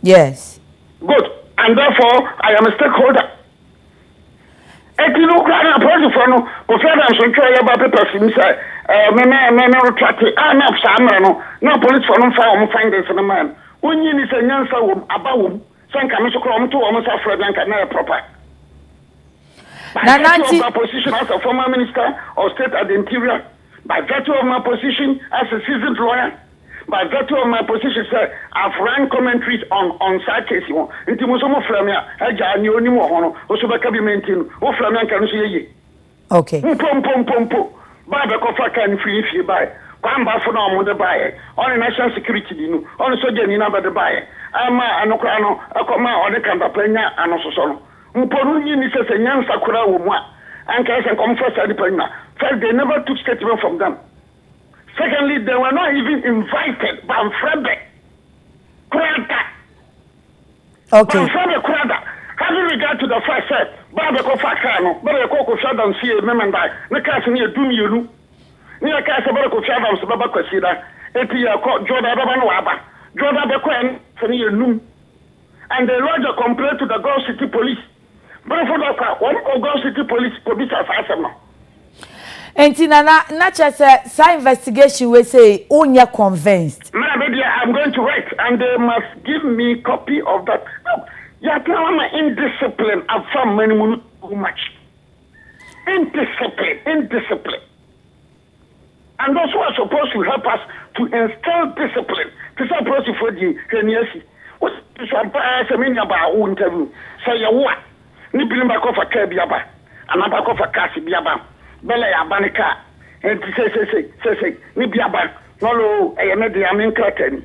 Yes. Good, and therefore I am a stakeholder. Eti no kura na apolisifoɔ no, Kofi Adams ntwerɛ yɛ ba papers mu sɛ me retract a, na saa mmerɛ no na apolisifoɔ no mfa wɔn findings no maa no. Wonyi ni sɛ nyansa wɔ mu, aba wɔ mu sɛ nka me nso kora wɔn to wɔn nsa frɛ bi anka na yɛ proper. By Na virtue nanti of my position as a former minister of state at the interior, by virtue of my position as a seasoned lawyer, by virtue of my position sɛ I've run commentaries on saa case ho, nti mo nso mo frɛ me a, agya nea onim wɔ ho no o so bɛka bi ma, nti no wo frɛ me anka no so yɛ yie. Mpo mpo mpo mpo baa bɛkɔfa kaa no firi fie baeɛ, kwan baafo na ɔmo de baeɛ, ɔne national security di no, ɔne sogya na bɛde baeɛ ama ɛno koraa no ɛkɔ ma ɔne kantapa nya ano sosɔ no mpo no, nyi ni sɛ nyansa koraa wɔ mu a, anka sɛ nkɔmfa saa nipa nyina. First, they never took statement from them. Secondly, they were not even invited. Bamfrɛ bɛ koraa da. Bamfrɛ bɛ koraa da. Having regard to the fact sɛ baa bɛkɔfa kaa no bɛrɛ yɛkɔ Kofi Adams fie Memenda ne cars no yɛ 12 ne yɛ kaa sɛ bɛrɛ Kofi Adams bɛba Kwasi da, eti yɛkɔ Dwoda bɛba no, waba Dwoda bɛkɔ ɛ sɛ ne yɛ num, and they lodge a complaint to the Gulf City Police. Bɛrɛfo dɔkɔ a wɔn kɔ Gulf City Police kɔbisa saa asɛm no. Nti Nana, na kyerɛ sɛ saa investigation wei sɛ wonyɛ convinced? Madam Bedia, I'm going to write and they must give me copy of that. Look, yàtọ̀ ama indiscipline afa mmani mu no too much. Indiscipline, indiscipline. And those who are supposed to help us to instill discipline. Te sɛ apolisifoɔ die, hwɛ ni asi. Wosi ampa sɛ me nua baa wo interview sɛ yɛwo a ne binom bakɔfa kaa bi aba anaa bakɔfa cars bi aba, bɛlɛ yɛ aba ne kaa, nti sɛsɛsɛ sɛsɛ ne bi aba nɔlo ɛyɛ ne deɛ ame nkrataa ni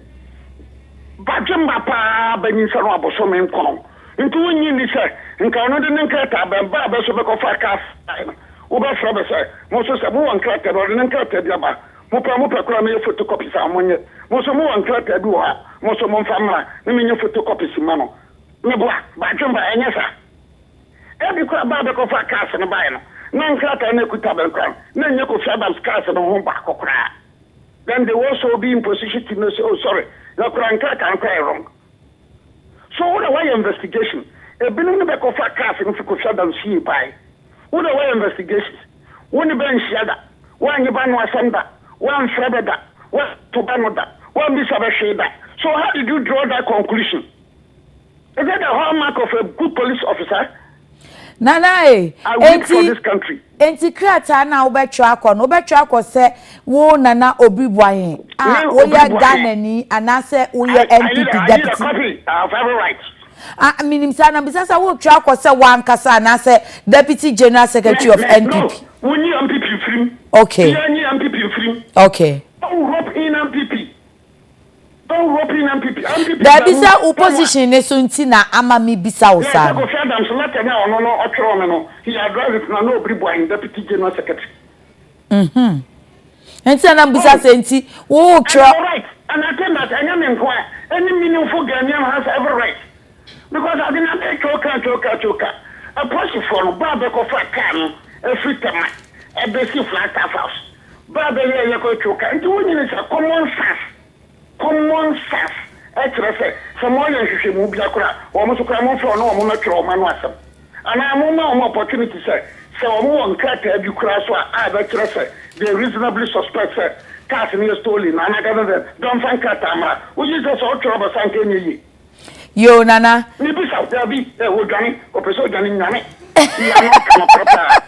badwemba paa bɛnyinsɛ no abosome nkɔn, nti wonyi ni sɛ nka ɔno de ne nkrataa bɛn ba bɛ so bɛkɔfa kaa no, wobɛfrɛ bɛ sɛ mo nso sɛ mowɔ nkrataa bi, ɔde ne nkrataa bi aba, mopɛ koraa meyɛ photocopy sa monyɛ, mo nso mowɔ nkrataa bi wɔ ha, mo nso momfa mmra ne menyɛ photocopy si ma no. Meboa badwemba, ɛnyɛ saa. Ebi koraa baa bɛkɔfa cars no baeɛ no, na nkrataa no ekuta bɛn koraa na nyɛ Kofi Adams cars no ho baako koraa. Then they will also be in position to know say, "Oh, sorry, na koraa nkrataa no koraa yɛ wrong." So wo na wɔyɛ investigation, ebinom no bɛkɔfa cars no fi Kofi Adams fie baeɛ, wo na wɔyɛ investigations, wo ne bɛ nhyia da, woanye ba no asɛm da, woamfrɛ bɛ da, woato ba no da, woambisa bɛ hwee da. So how did you draw that conclusion? Is it the hallmark of a good police officer? Nana e. I weep for this country. Enti krataa na wobɛtwerɛ akɔ no, wobɛtwerɛ akɔ sɛ wo Nana Obi Boahen a Me, Obi woyɛ Boahen. Ghanani anaasɛ woyɛ I need, NPP I need a deputy? copy of every right. Ah, minim saa na bisa sɛ wotwerɛ akɔ sɛ wankasa anaasɛ deputy general secretary of Me, NPP? No, wonyi NPP firim. Yɛnyi NPP firim. Don't rope in NPP. Don't rope in NPP. NPP. Daabi, sɛ wo position ne so nti na ama mi bisa wo saa sɛ no. Kofi Adams letter na ɔno no ɔtwerɛ me no, he addressed it Nana Obiri Boahen, deputy general secretary. Nti na bisa sɛ nti And wotwerɛ I'm right. And I think that ɛnyɛ me nko a, any meaningful Ghanaian has every right. Because ade na bɛ twoka twoka twoka. Apolisifoɔ no baa bɛkɔfa kaa no efiri Tema ɛbɛsi Flagstaff House. Baa bɛyɛ yɛ kɔ twoka. Nti wonyini sɛ common sense. Common sense ɛkyerɛ sɛ mo ayɛ nhwehwɛmu bi akora, wɔn nso koraa momfrɛ ɔno, wɔn mɛtwerɛ wɔn ano asɛm. Anaa momma wɔn opportunity sɛ wɔn wɔ nkrataa bi koraa so a ɛbɛkyerɛ sɛ they reasonably suspect sɛ cars no yɛ stolen na anaka sɛ dɔmfa nkrataa mmra. Wogye sɛ ɔtwerɛ bɛsa nka ɛnyɛ yie. Yo, Nana. Mebisa wo, daabi ɛ wɔdwane, ɔpɛ sɛ ɔdwane nyane yɛ no ka nɔkorɛ paa,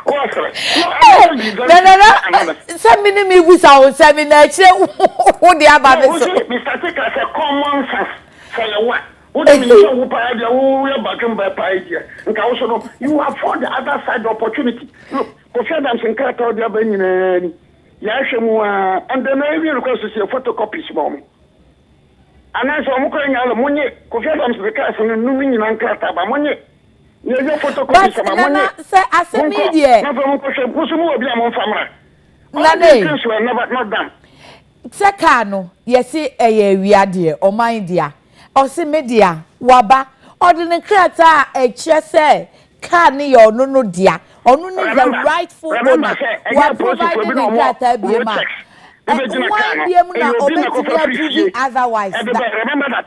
wɔsere no. I'm not be very Na Nana, anonymous. sɛ me ne me busa wo sɛ me na akyerɛ wo de aba me No, so. wo se Mr. Tika sɛ common sense sɛ yɛwo a wode menim sɛ wo paa deɛ woyɛ badwemba paa yi deɛ, nka wo so no you afford the other side the opportunity. Look, Kofi Adams nkrataa wode aba nyinaa ni, yɛahwɛ mu a, and then I even request to see photocopies ma ɔmo anaasɛ ɔmo kora nya monye Kofi Adams de cars no num nyinaa nkrataa ba, monye yɛyɛ photocopies But ama monye. Nana, sɛ asɛm yi Monkɔ deɛ na afei monkɔhwɛ mo so mowɔ bi a momfa mmra. All Nana these e. things were never not done. Sɛ kaa no yɛsi ɛyɛ awia deɛ, ɔman dea, ɔsi me dea, waba ɔde ne krataa a ɛkyerɛ sɛ kaa ne yɛ ɔno no dea, ɔno ne the Remember, rightful remember owner, sɛ wa ɛnyɛ apolisifoɔ provide bi ne na ɔmo nkrataa bie road ma checks ebɛgyina kaa wan no bie mu na ɛyɛ obi na ɔbɛtumi kɔfa firi aprove fie otherwise ɛde na bɛ. Remember that.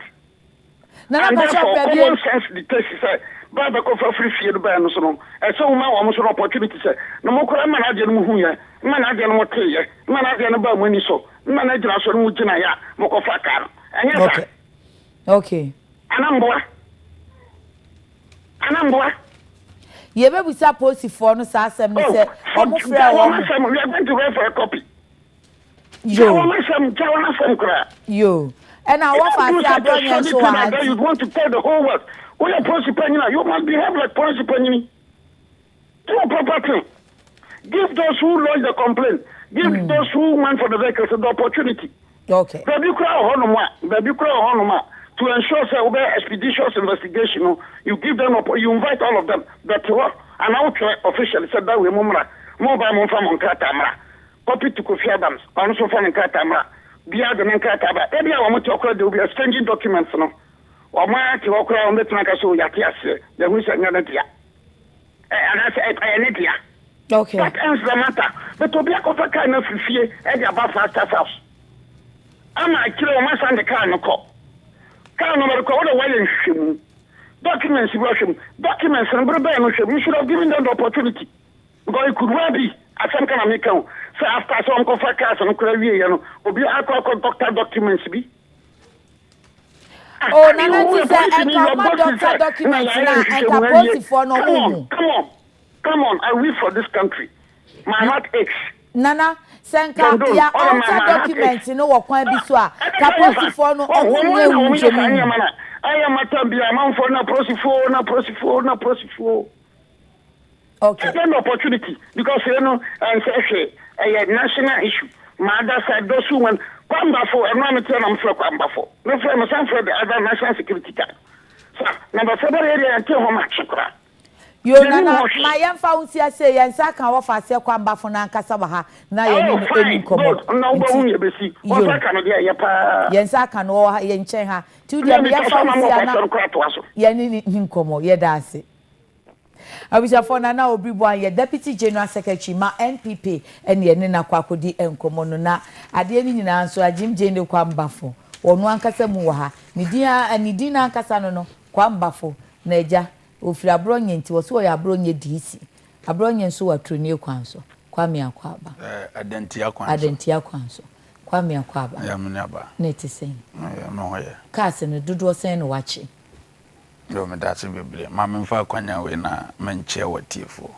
Nana And Pakyɛ therefore bra common biem. sense dictates sɛ bere a bɛkɔfa firi fie no baeɛ no so no, ɛsɛ woma wɔn nso no opportunity sɛ na mo koraa mma n'adeɛ no mo huiɛ, mma n'adeɛ no mo teeɛ, mma n'adeɛ no baa mo ani so, mma n'agyina so no mo gyinaeɛ a mokɔfa kaa no. Ɛnyɛ saa? Okay. Okay. Ana mboa? Ana mboa? Yɛbɛbisa apolisifoɔ no saa asɛm no Oh, sɛ for, wɔn gya frɛ wɔn wɔn. asɛm, we are going to write for a copy. Gya Yoo. wɔn asɛm, gya wɔn asɛm koraa. Yoo. Ɛna You wɔfa don't do ase such a aborɔ nyɛ shoddy nso wɔ thing ha and then nti. you want to tell the whole world. Woyɛ polisi panyin a, you must behave like polisi panyin. Do a proper thing. Give those who lodge the complaint, give those who went for the vehicles the opportunity. Okay. Baabi koraa wɔ hɔnom a, baabi koraa wɔ hɔnom a, to ensure sɛ wobɛyɛ expeditious investigation no, you give them, you invite all of them, bɛte hɔ, anaa wotwerɛ officially sɛ da wei mo mmra, mo ba mo mfa mo nkrataa mmra. Copy to Kofi Adams, ɔno nso mfa ne nkrataa mmra. Biara de ne nkrataa ba. Ebi a wɔn te hɔ koraa, they will be exchanging documents no. Wɔn ara te hɔ koraa, wɔn bɛtumi aka sɛ, oh, yɛate aseɛ, yɛahu sɛ ɛnyɛ ne dea. Ɛ, anaasɛ ɛyɛ ne dea. Okay. That ends the matter. But obi akɔfa kaa no afiri fie de aba Flagstaff House. Ama akyire wɔn asan de kaa no kɔ. Kaa no bɛde kɔ, wode woayɛ nhwehwɛmu. Documents bi wɔhwɛ mu. Documents no bere bɛn no hwɛ mu. You should have given them the opportunity. Because it could well be, asɛm ka na meka o, sɛ after sɛ wɔn kɔfa cars no koraa wieɛ no, obi akɔ akɔ doctor documents bi. Ah, Oh, you Nana who nti a sɛ police ɛnka your ɔma boss is doctor sɛ na document yɛayɛ na ɛnka nhwehwɛmu awie. apolisifoɔ no Come ɔmo on, hu. come on, come on, I weep for this country. My heart aches. Nana, sɛ nka John Doe, yɛ all of my, alter my heart aches. document no wɔ kwan bi so a, Ah, ka ɛbɛka nifa. apolisifoɔ no Oh, ɔmo wɔn nyɛ na wɔn yɛ saa nhwehwɛmu. nneɛma na ayɛ mata bi amanfoɔ na polisifoɔ na polisifoɔ na polisifoɔ. Okay. Give them the opportunity because you know and say hwɛ ɛyɛ national issue. My other side those who went Kwambafo ɛno a meteɛ na mefrɛ Kwambafo. Mefrɛ me san frɛ the other national security guy. Sa number seven area yɛnte ho match koraa. Yo Yɛnim Nana, ho ma hwee. yɛmfa wo nsi ase yɛn nsa ka wɔfa aseɛ Kwambafo no ankasa wɔ ha na yɛne Oh no ɛni fine nkɔmmɔ. good na wobɛhu Nti nea ɛbɛsi. Wɔn yo nsa ka no deɛ ɛyɛ paa. yɛn nsa aka no wɔ ha yɛn nkyɛn ha. Nti wo Deɛ deɛ ma metɔ yɛmfa so wo ama si mo ana ɔfa asɛm koraa toa so. yɛne ne ni nkɔmmɔ yɛda ase. Abusuafoɔ Nana Obiri Boahen yɛ Deputy General Secretary ma NPP ɛne yɛne no akɔ akɔdi nkɔmmɔ no na adeɛ no nyinaa nso Agyem Jane Kwambafo ɔno ankasa mu wɔ ha ne din a ne din ankasa no no Kwambafo na agya ofiri Aborɔnyɛ nti wɔso ɔyɛ Aborɔnyɛ DC Aborɔnyɛ nso wɔ Aturoni kwan so Kwame Akwaaba Adantia kwan so. Adantia kwan so Kwame Akwaaba Yɛ me nuaba. na ɛte sɛn Yɛ me ho yɛ. cars no dodoɔ sɛn na wakye Yo meda ase bebree. Ma memfa akwanya wei na menkyea w'atiefoɔ.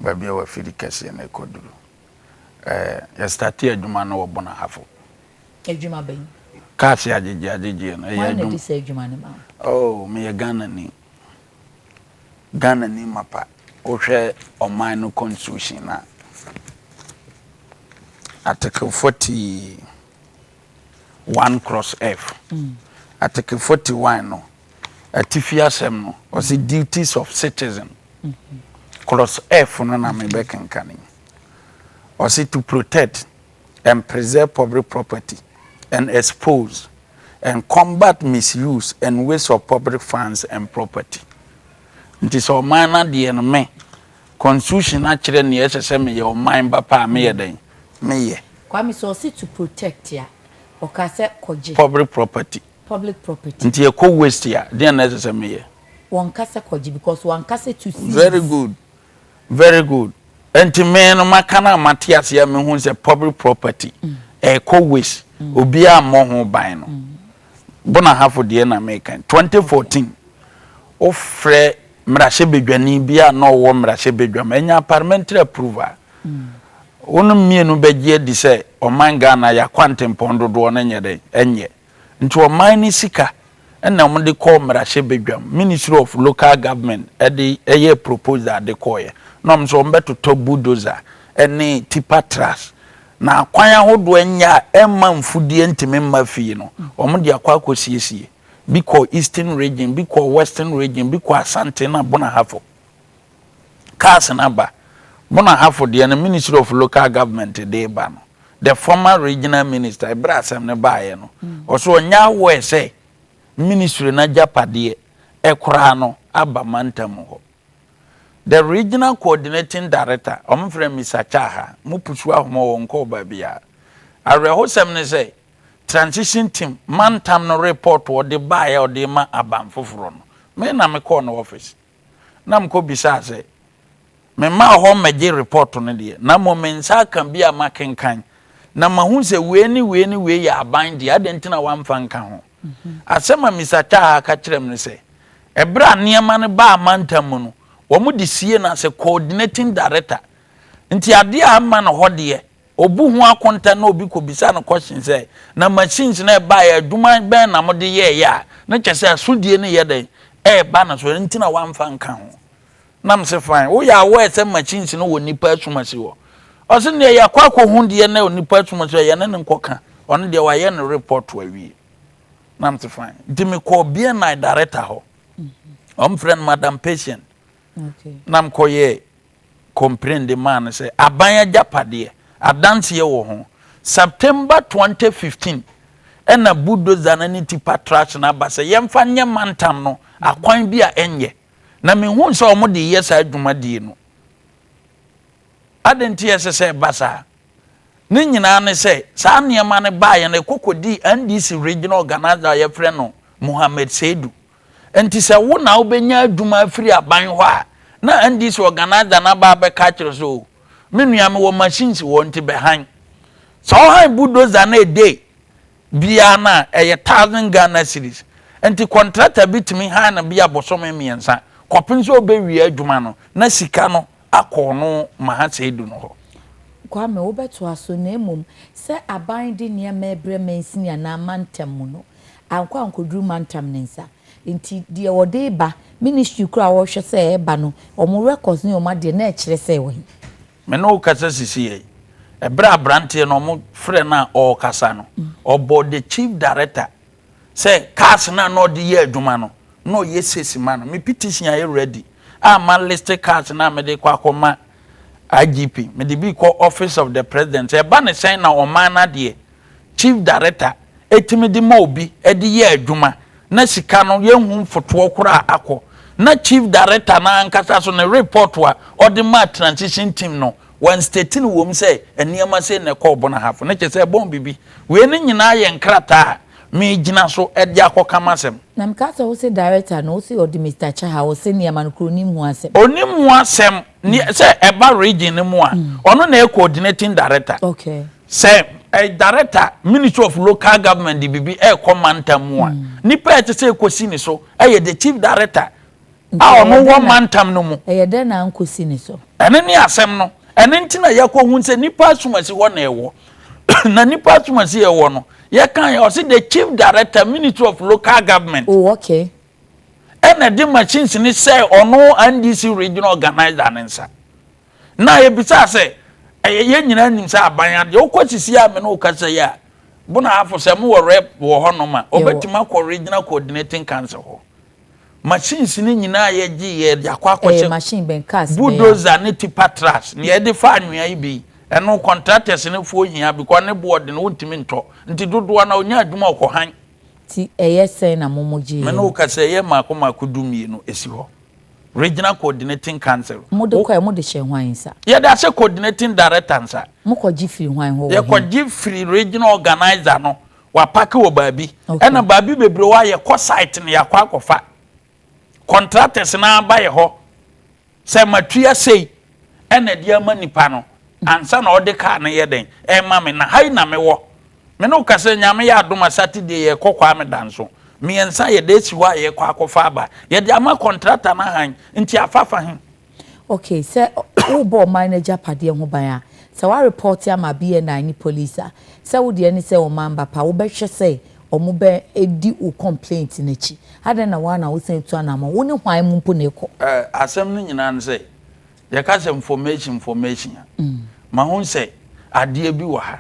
Baabi a wafiri kɛseɛ no ɛkɔduru. Ɛɛ yɛstarte adwuma no wɔ Bonahafo. Adwuma bɛn? Cars agyegye agyegyeɛ no ɛyɛ Hwan na adwuma. ɛde saa adwuma no ma wo? Oh, meyɛ Ghanani. Ghanani mapa. Wohwɛ ɔman no constitution na Article 41 cross F. Article 41 no, atifi asɛm no, ɔse duties of citizen. Cross F no na mebɛkenkan yi. Ɔse to protect and preserve public property and expose and combat misuse and waste of public funds and property. Nti sɛ ɔman no adeɛ no me constitution akyerɛ nea ɛsɛ sɛ meyɛ ɔman ba pa a meyɛ dɛn meyɛ. Kwame sɛ ɔse to protect a ɔka sɛ kɔgye. Public property. Public property. Nti ɛkɔ waste a deɛ na ɛsɛ sɛ meyɛ. Wɔnka sɛ kɔgye because wɔnka sɛ to seize. Very good very good nti me no maka no a mate ase a mehu sɛ public property ɛkɔ waste obiara mmɔ ho ban no Bonahafo deɛ na meka 2014 wofrɛ mmarahyɛbadwani bi a na ɔwɔ mmarahyɛbadwam ɛnya parliamentary approval wɔn mmienu bɛgye adi sɛ ɔman Ghana yɛakɔ ntempɔn dodoɔ no nyɛ dɛn ɛnyɛ nti ɔman ne sika ɛna wɔn de kɔɔ mmarahyɛbadwam Ministry of Local Government ɛde ɛyɛ proposal de kɔɔyɛ na wɔn nso wɔn bɛtotɔ bulldozer ɛne tipper trucks na akwan ahodoɔ nyɛ a ɛmma mfudie ntumi mma fie no wɔn de akɔ akɔsiesie bi kɔ Eastern Region, bi kɔ Western Region, bi kɔ Asante na Bonahafo cars na ba Bonahafo deɛ no Ministry of Local Government de ba no the former regional minister ɛbrɛ asɛm no baeɛ no ɔso ɔnyɛ awɔ sɛ ministry no agyapadeɛ ɛkoraa no aba mantam hɔ. The regional coordinating director ɔmo frɛ Mr. Chaha mo pusu ahoma wɔ nkɔɔ baabi a awerɛhosɛm ne sɛ Transition team mantam no report ɔde baeɛ a ɔde ma aban foforɔ no, me na mekɔɔ ne office na mekɔ bisaa sɛ, memmaa hɔ mmɛgye report no deɛ, na mmom me nsa aka bi a makenkan na mahu sɛ wei ne wei ne wei yɛ aban deɛ, adɛn nti na wamfa nka ho? Asɛm a Mister Tchaha ka kyerɛɛ me ne sɛ, ɛberɛ a nneɛma no baa mantam mu no, wɔde siee no as a coordinating director. Nti adeɛ a amma no hɔ deɛ, Obu ho akonta na obi kɔbisa no question sɛ, na machines no a ɛbaeɛ adwuma bɛn na mode yɛeɛ a, na kyerɛ sɛ asodie no yɛ dɛn? Ɛreba no so, ɛno nti na wamfa nka ho. Na mese fine, woyɛ aware sɛ machines no wɔ nnipa asumasi hɔ? Ɔse neɛ yɛakɔ akɔhu deɛ na onipa asumasi hɔ, yɛne no nkɔka, ɔno deɛ wayɛ ne report awie. Na mese fine. Nti mekɔɔ BNI director hɔ, wɔmfrɛ no Madam Patient, na mekɔyɛɛ complain de maa no sɛ aban agyapadeɛ adanseɛ wɔ ho. September 2015 ɛna bulldozer no ne tipa trash no aba sɛ yɛmfa nyɛ mantam no akwan bi a ɛnyɛ. Na mehu sɛ wɔn de yɛ saa dwumadie no. Adɛn nti ɛsɛ sɛ ɛba saa? Ne nyinaa ne sɛ saa nneɛma no baeɛ no ɛkɔ kɔdii NDC regional organizer a yɛfrɛ no Mohammed Seidu. Nti sɛ wo na wobɛnya adwuma afiri aban hɔ a, na NDC organizer no aba abɛka akyerɛ sɛ o, me nua mewɔ machines wɔ nti bɛhan. Sɛ ɔhan bulldozer no a day biara no a, ɛyɛ thousand Ghana cedis. Nti contractor bi tumi han no bia bosome mmiɛnsa kɔpem sɛ ɔbɛwie adwuma no na sika no akɔ ɔno Maha Seidu no hɔ. Kwame, wobɛtoa so, na mmom sɛ aban de nneɛma rebrɛ mansini anaa mantam mu no, ankɔ ankɔduru mantam no nsa. Nti deɛ wɔde reba, ministry koraa a wɔrehwɛ sɛ ɛreba no, wɔn records ne wɔn adeɛ na ɛkyerɛ sɛ ɛwɔ he? Me ne wo kasa sisi yɛ yi, ɛberɛ a aberanteɛ no wɔfrɛ no a ɔrekasa no, ɔbɔɔ the chief director sɛ cars no a na ɔde yɛ adwuma no, na ɔyɛ sesi ma no. Me petition ayɛ ready a ma list cars no a mede kɔ akɔma IGP, mede bi kɔ office of the president. Sɛ ɛba ne sɛn na ɔman no adeɛ chief director tumi de ma obi de yɛ adwuma na sika no yɛnhu mfotoɔ koraa akɔ na chief director no ankasa so ne report a ɔde maa transition team no wɔn state no wɔ mu sɛ nneɛma sei na ɛkɔɔ Bonahafo no kyerɛ sɛ ɛbɔn biribi. Wei no nyinaa yɛ nkrataa a megyina so de akɔka m'asɛm. Na meka sɛ wose director no wose ɔde Mister Kyaha ɔse nneɛma no kura onim ho asɛm. Onim ho asɛm sɛ ɛba region no mu a ɔno na ɛyɛ coordinating director. Okay. Sɛ director ministry of local government de biribi ɛrekɔ mantam mu a nipa a ɛte sɛ ɛkɔsi ne so ɛyɛ the chief director a ɔno wɔ mantam no mu. Ɛyɛ dɛn na ankɔsi ne so? Ɛno ne asɛm no. Ɛno nti na yɛkɔhu sɛ nipa asumasi hɔ na ɛwɔ. Na nipa asumasi ɛwɔ no, yɛka yɛ ɔse the chief director ministry of local government. Oh okay. Ɛna ɛde machines ne sɛ ɔno NDC regional organizer ne nsa. Na yɛbisaa sɛ, ɛyɛ yɛn nyinaa nim sɛ aban adeɛ, wokɔ sisi a me ne wo kasa yi a, Bonahafo sɛ mowɔ rep wɔ hɔnom a, ɔbɛtumi akɔ regional coordinating council hɔ. Machines no nyinaa yɛgye yɛ de akɔ akɔhyɛ Ɛyɛ machine bɛn, cars bɛn a? Bulldozer ne tipper trucks, nea yɛde fa anwea yi bi, ɛno contractors no foɔ hia because ne boɔ den, wontumi ntɔ. Nti dodoɔ no ara ɔnya adwuma ɔkɔ han. Nti ɛyɛ sɛn na mo mo gyeeɛ Me ne no? wo kasa yi, ɛyɛ mmaako mmaako dummienu ɛsi hɔ. Regional Coordinating Council. Mo de kɔɛ, mo de hyɛɛ hwan nsa? Yɛde ahyɛ Coordinating Director nsa. Mo kɔ gye firi hwan hɔ wɔ he? Yɛkɔ gye firi Regional Organizer no, wapake wɔ baabi. Ɛna baabi bebree wɔ a yɛkɔ site no yɛakɔ akɔfa. Contractors no ara ba yɛ hɔ sɛ matua sei ɛna ɛde ama nipa no ansa na ɔde car no yɛ dɛn ɛma me na ha yi na mewɔ. Me ne wo kasa yi, Nyame yɛ adom a Saturday yɛkɔ Kwame Danso. Mmiɛnsa yɛde asi hɔ a yɛkɔ akɔfa aba. Yɛde ama kɔntrata no ahan, nti afa fa he? Ok, sɛ wobɔ ɔman no agyapadeɛ ho ban a, sɛ woarepɔɔte ama BNI ne police a, sɛ wo deɛ ne sɛ ɔman ba pa, wobɛhwɛ sɛ wɔn bɛ di wo complaint no akyi. Adɛn na wo ara na wosan tu anammɔn? Wo ne hwan mu mpo na ɛkɔ? Eh, asɛm no nyinaa ne sɛ, Yɛka sɛ information information a, mahu sɛ adeɛ bi wɔ ha.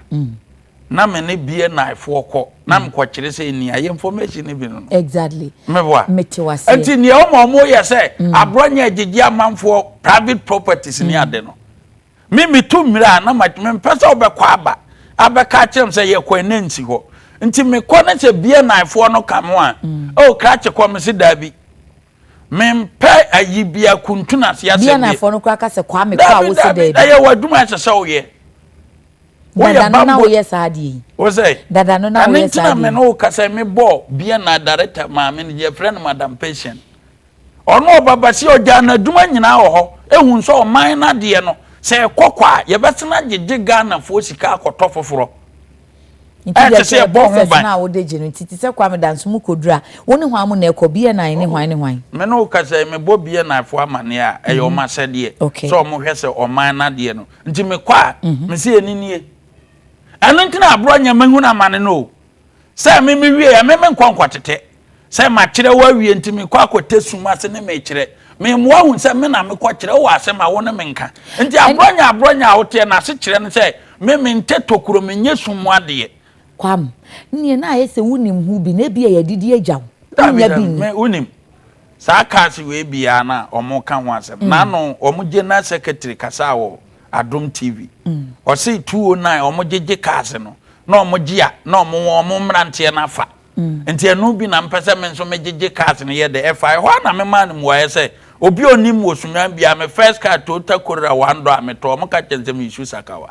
Na me ne BNI foɔ kɔ na mekɔkyerɛ sɛ nea yɛ information no bi no no. Exactly. Meboa. Mete waseɛ. Nti nea ɔma ɔmo yɛ sɛ aborɔ nyɛ agyegye amanfoɔ private properties ne ade no. Me metu mmerɛ a na ma mempɛ sɛ wobɛkɔ aba abɛka akyerɛ m sɛ yɛkɔ ɛnɛ nsi hɔ. Nti mekɔ ne sɛ BNI foɔ no ka mo a, oh krakye kɔ me se daabi. Mempɛ ayi bia kuntun ase asɛm bi. BNI foɔ no koraa ka sɛ Kwame kɔ a wose daabi. Ɛyɛ w'adwuma ɛsɛ sɛ woyɛ. Dada no na woyɛ saa adeɛ yi. Wo sɛ? Dada no na woyɛ saa adeɛ yi. Ɛno nti na me ne wo kasa me bɔ BNI director maame no yɛfrɛ no Madam Patient. Ɔno ɔbabasi ɔgyaa n'adwuma nyinaa wɔ hɔ ehu sɛ ɔman no adeɛ no sɛ ɛkɔ kɔ a yɛbɛsena agyegye Ghanafoɔ sika akɔtɔ foforɔ. Nti deɛ kyerɛ process no a wode gye no nti te sɛ Kwame Danso mu kɔduru a wo ne hwan mo na ɛkɔ BNI ne hwan ne hwan? Me ne wo kasa yi mebɔ BNI foɔ amaneɛ a ɛyɛ wɔn asɛdeɛ sɛ wɔn hwɛ sɛ ɔman no adeɛ no nti mekɔ a mese ɛni nie. Ɛno nti na aborɔ nyɛ mahunu amane no o. Sɛ me me wie a me menkɔ nkɔtetɛ. Sɛ makyerɛ wo awie nti mekɔ akɔtɛ sum ase ne mekyerɛ. Memmoa hu sɛ me na mekɔ kyerɛ wɔ asɛm a wo ne me nka. Nti aborɔ nyɛ aborɔ nyɛ a woteɛ no ase kyerɛ no sɛ me mentɛ tokuro menyɛ sum mu adeɛ. Kwam, nneɛ na ayɛ sɛ wonim ho bi na ebia yɛadidi agya wo. Wonnya bi nni. Me wonim saa cars wei biara no a wɔka ho asɛm. N'ano wɔn general secretary kasaa wɔ Adom TV. Ɔse 209 wɔn gyegye cars no na wɔn gye a na wɔn wɔn mmeranteɛ no afa. Nti ɛno bi na mpɛ sɛ me nso megyegye cars no yɛ dɛ ɛfa. Ɛhɔ ara na memaa no mmuaeɛ sɛ obi a ɔnim wɔ Sunyani biara me first car Toyota Corolla one door a metɔɔ wɔn ka kyerɛ no sɛ meresu sakawa.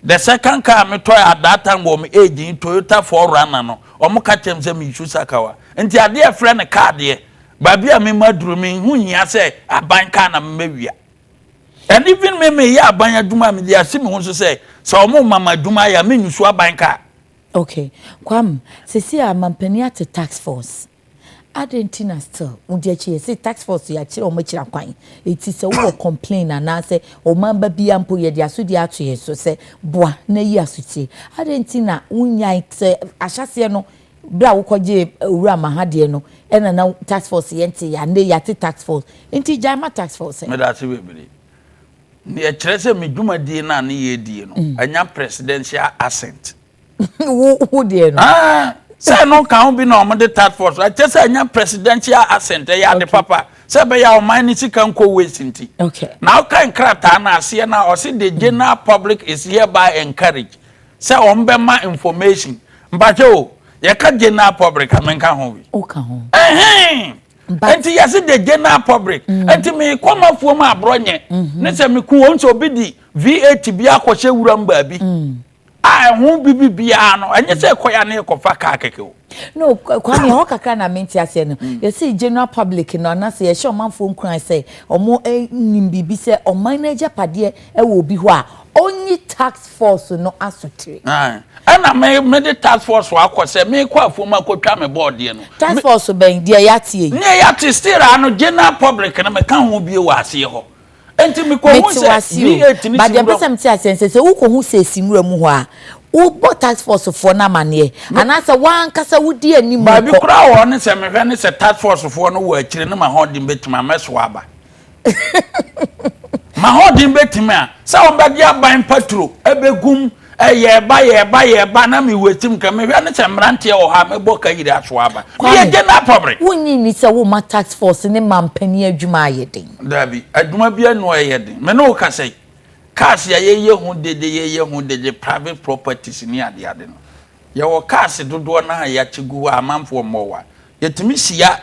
The second car me tɔɛ at that time wɔ me age yi Toyota 4Runner no wɔn ka kyerɛ me sɛ me use sakawa nti adeɛ a ɛfrɛ no car deɛ baabi a me ma duru me ho nhia sɛ aban car na me mɛ wia and even me me yɛ aban adwuma me de asi me ho so sɛ sɛ wɔn ma ma adwuma ayɛ a me nyusu aban car. Okay Kwame sisi a mampanin ate task force Adɛn nti na still wodi akyi? Yɛse task force yɛakyerɛ wɔn akyiri akwan. Eti sɛ wowɔ complain anaasɛ ɔman ba biara mpo yɛde asodie ato yɛn so sɛ boa na yi asotie. Adɛn nti na wonyae sɛ ahyɛaseɛ no berɛ a wokɔgyee Owura Maha deɛ no ɛna na task force yɛnte yɛ a nnɛ yɛate task force nti gyae ma task force ɛ. Medase bebree. Nea ɛkyerɛ sɛ me dwumadie no a ne yɛredie no anya presidential assent. Wo wo deɛ no. Ah, sɛ ɛno ka ho bi na wɔn de task force ɛkyɛ sɛ ɛnya presidential assent ɛyɛ ade papa sɛ ɛbɛyɛ a ɔman ne sika nkɔ waste nti. Okay. Na ɔka nkrataa no aseɛ na ɔsi the general public is hereby encouraged sɛ wɔn bɛma information mpakyɛ o yɛka general public a menka ho bi. Woka ho. Ɛhɛn. Nti yɛsi the general public. Nti mekɔ mafuom aborɔ nyɛ ne sɛ meku wɔn sɛ obi di V8 bi akɔhyɛ wuram baabi. A ɛho bibi biara no, ɛnyɛ sɛ ɛkɔ ya ne yɛkɔfa kaa kɛkɛ o. No, Kwame, ɛhɔ kakra na mente aseɛ no. Mm. Yɛse general public no anaasɛ yɛhyɛ ɔmanfoɔ nkuran sɛ ɔmo nim biribi sɛ ɔman no agyapadeɛ wɔ obi hɔ a, ɔnyi task force no asotire. Ɛna me mede task force akɔ sɛ mekɔ afuom akɔtwa me bɔɔdeɛ no. Task force bɛn? Deɛ yɛate yi. Deɛ yɛate still ano general public no meka ho bio wɔ aseɛ hɔ. Enti mekɔhu Mete sɛ wase o, V8 no but si deɛ mpɛ nwura sɛ mete aseɛ ne sɛ, sɛ wokɔhu sɛ ɛsi nwura mu hɔ a, wobɔ task force foɔ no amaneɛ anaasɛ w'ankasa wodi anim Baabi kɔ? koraa wɔ hɔ ne sɛ mehwɛ ne sɛ task force foɔ no wɔ akyire ne m'ahoɔden bɛtumi a, mɛsoa aba. M'ahoɔden bɛtumi a, sɛ wɔbɛgye aban paturo bɛgum Yɛreba, yɛreba, yɛreba, na me waste mu ka. Mehwɛ ne sɛ mmeranteɛ wɔ hɔ a, mɛbɔ kayiri aso aba. Meyɛ Kwame, general public. wonnye nni sɛ woma task force ne mampanin adwuma ayɛ den? Dabi, adwuma biara nni hɔ a ɛyɛ den. Me ne wo kasa yi, cars a yɛyɛ ho dede, yɛyɛ ho dede, private properties ne adeade no, yɛwɔ cars dodoɔ no ara a yɛakyɛ gu hɔ a amanfoɔ mmɔɔ hɔ a, yɛtumi hyia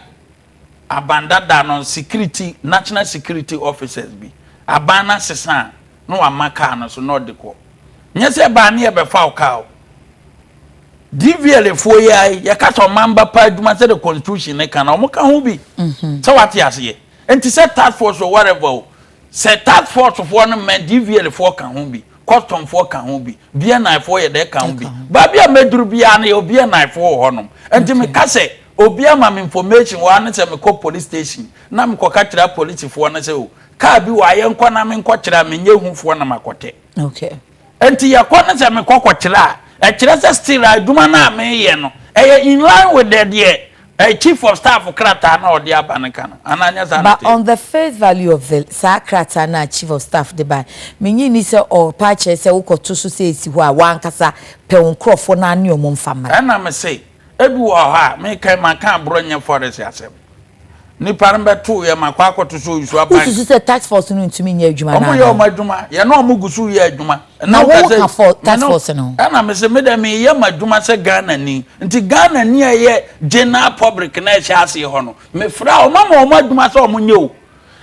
aban dada no security, national security officers bi, aban no asesa a, na wama kaa no so na ɔde kɔ. Nyɛ sɛ ɛbaa ne yɛbɛfa wo kaa o. DVLA foɔ yi ara yi, yɛka sɛ ɔman ba pa adwuma sɛdeɛ constitution no ka no, wɔn ka ho bi. Sɛ wate aseɛ? Nti sɛ task force o whatever o, sɛ task force foɔ no mmɛn, DVLA foɔ ka ho bi, custom foɔ ka ho bi, BNI foɔ yɛ dɛ ka ho bi. Baabi a mɛduru biara no yɛwɔ BNI foɔ wɔ hɔnom. Nti meka sɛ obi ama me information wɔ ha ne sɛ mekɔ police station na mekɔka kyerɛ apolisifoɔ no sɛ o, Car bi wɔ ha yɛnkɔ na menkɔ kyerɛ a menyɛ hufoɔ na makɔtɛ. Okay. Nti yɛkɔ no sɛ mekɔ kɔkyerɛ a ɛkyerɛ sɛ still adwuma no a meyɛ no ɛyɛ in line with the deɛ eh, chief of staff krataa na ɔde aba no ka no anaa nyɛ saa na But on the face value of the saa krataa no a chief of staff de bae, menye nni sɛ ɔrepa akyerɛ sɛ wokɔto so sɛ esi hɔ a w'ankasa pɛ wo nkurɔfoɔ no ara ne wɔn mfa mmra. Ɛna mese ebi wɔ hɔ a meka maka aborɔ nyɛ forest asɛm. Nipa no bɛto yɛ ma kɔ akɔto so nsuo aban. Wosusu sɛ task force no ntumi nyɛ adwuma no Wɔn yɛ wɔn adwuma. Yɛne wɔn gu so yɛ adwuma. Na wo ka for task force no ho? Ɛna me se me dɛ me yɛ m'adwuma sɛ Ghana ni. Nti Ghana ni a ɛyɛ general public na ɛhyɛ aseɛ hɔ no, me frɛ a wɔn ama wɔn adwuma sɛ wɔn nyɛ o.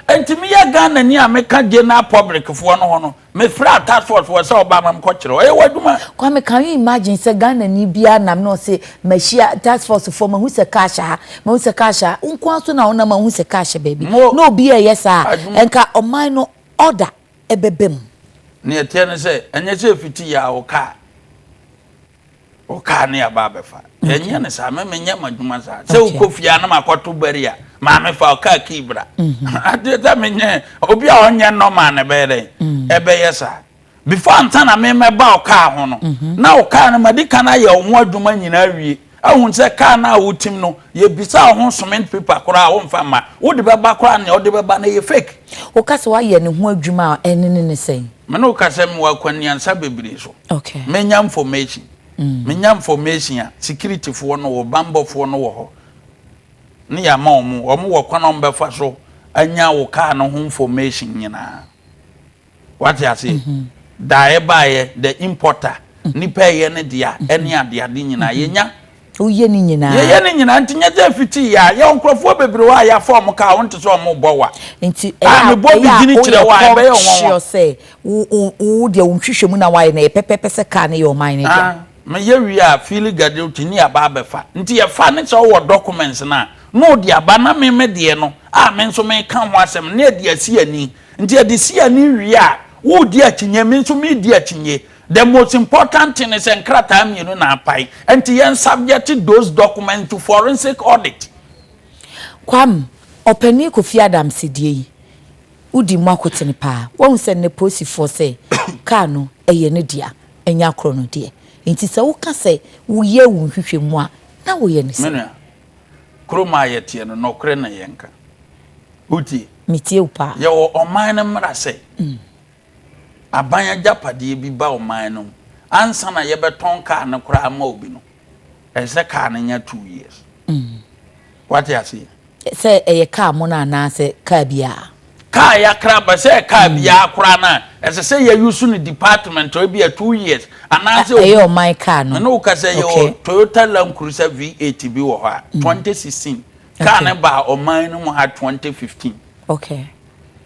Nti meyɛ Ghanani a meka general public foɔ no ho no, mefrɛ a task force foɔ sɛ ɔba ma mekɔkyerɛ. Ɛyɛ w'adwuma. Kwame, can you imagine sɛ Ghanani biara nam na ɔse mahyia task force foɔ, mahu sɛ car hyɛ ha, mahu sɛ car hyɛ ha. Wo nko ara so na wonam a wohu sɛ car hyɛ baabi. Mo Na obi a ɛyɛ saa a, adwuma. nka ɔman no order ɛbɛba mu. Nea ɛteɛ ne sɛ, ɛnyɛ sɛ ɛfiti yɛ a wo car, wo car ne aba abɛfa. Yɛnyɛ no saa, me menyɛ m'adwuma saa. Sɛ wokɔ fie a na makɔto bari a, maame fa wo car key bra. Adeɛ sɛ menyɛ, obi a ɔnyɛ normal na ɛbɛyɛ dɛn? Ɛbɛyɛ saa. Before ansa na me mɛba wo car ho no, na wo car no madi kan ayɛ wo ho adwuma nyinaa awie. Ahu sɛ car no a wotim no, yɛbisa wo ho cement paper koraa a womfa mma. Wode bɛba koraa nea wode bɛba no ɛyɛ fake. Woka sɛ woayɛ ne ho adwuma a ɛne ne ne sɛn? Me ne wo ka sɛ mewɔ akwaniansa bebree so. Menya information. Menya information a, security foɔ no wɔ, banbɔfoɔ no wɔ hɔ. Ne yɛama wɔn, wɔn wɔ kwan a wɔbɛfa so anya wo car no ho information nyinaa. Wate aseɛ? Da a ɛbaeɛ, the importer, nipa ɛyɛ ne dea, ɛne adeade nyinaa, yɛnya. Woyɛ ne nyinaa. Yɛyɛ ne nyinaa, nti nyɛ sɛ ɛfiti yɛ a, yɛwɔ nkurɔfoɔ bebree hɔ a yɛafa wɔn kaa, wonte sɛ wɔn rebɔ wa. Nti A ɛyɛ a mebɔ bi ɛyɛ a gyini kyerɛ woyɛ wo a, ɛbɛyɛ wo nwanwa. conscious sɛ wo wo wo deɛ wo nhwehwɛmu na woayɛ no ɛyɛ pɛpɛɛpɛ sɛ kaa no yɛ ɔman no dea. Ah, meyɛ wie a, feeli guilty ne yɛaba abɛfa. Nti yɛfa ne sɛ wowɔ documents no a, na wode aba, na me me deɛ no a me nso meka ho asɛm no, na yɛde asi ani. Nti yɛde si ani wie a, woredi akyinnye, me nso meredi akyinnye. The most important thing ne sɛ nkrataa mmienu na apae. Nti yɛn subject those documents to forensic audit. Kwam, Ɔpanin Kofi Adams deɛ yi, wodi mu akotene paa. Woahu sɛ nnɛ polisifoɔ sɛ kaa no ɛyɛ ne dea, ɛnyɛ akorɔ no deɛ. Nti sɛ woka sɛ woyɛ wo nhwehwɛmu a, na woyɛ no Me sɛn? nua, kurom a yɛteɛ no, nɔkorɛ na yɛnka. Wotie? Metie wo paa. Yɛwɔ ɔman no mmara sɛ, aban agyapadeɛ bi ba ɔman no mu, ansa na yɛbɛtɔn kaa no koraa ama obi no, ɛsɛ sɛ kaa no nya 2 years. Wate aseɛ? Sɛ ɛyɛ kaa mono anaasɛ kaa biara? Kaa yɛakra ba sɛ kaa biara koraa no a, ɛsɛ sɛ yɛuse no department hɔ bi a 2 years anaasɛ Ɛyɛ obi ɔman kaa no. Me ne wo ka sɛ yɛwɔ Toyota Land Cruiser V8 bi wɔ hɔ a, 2016. Kaa no baa ɔman no mu ha 2015.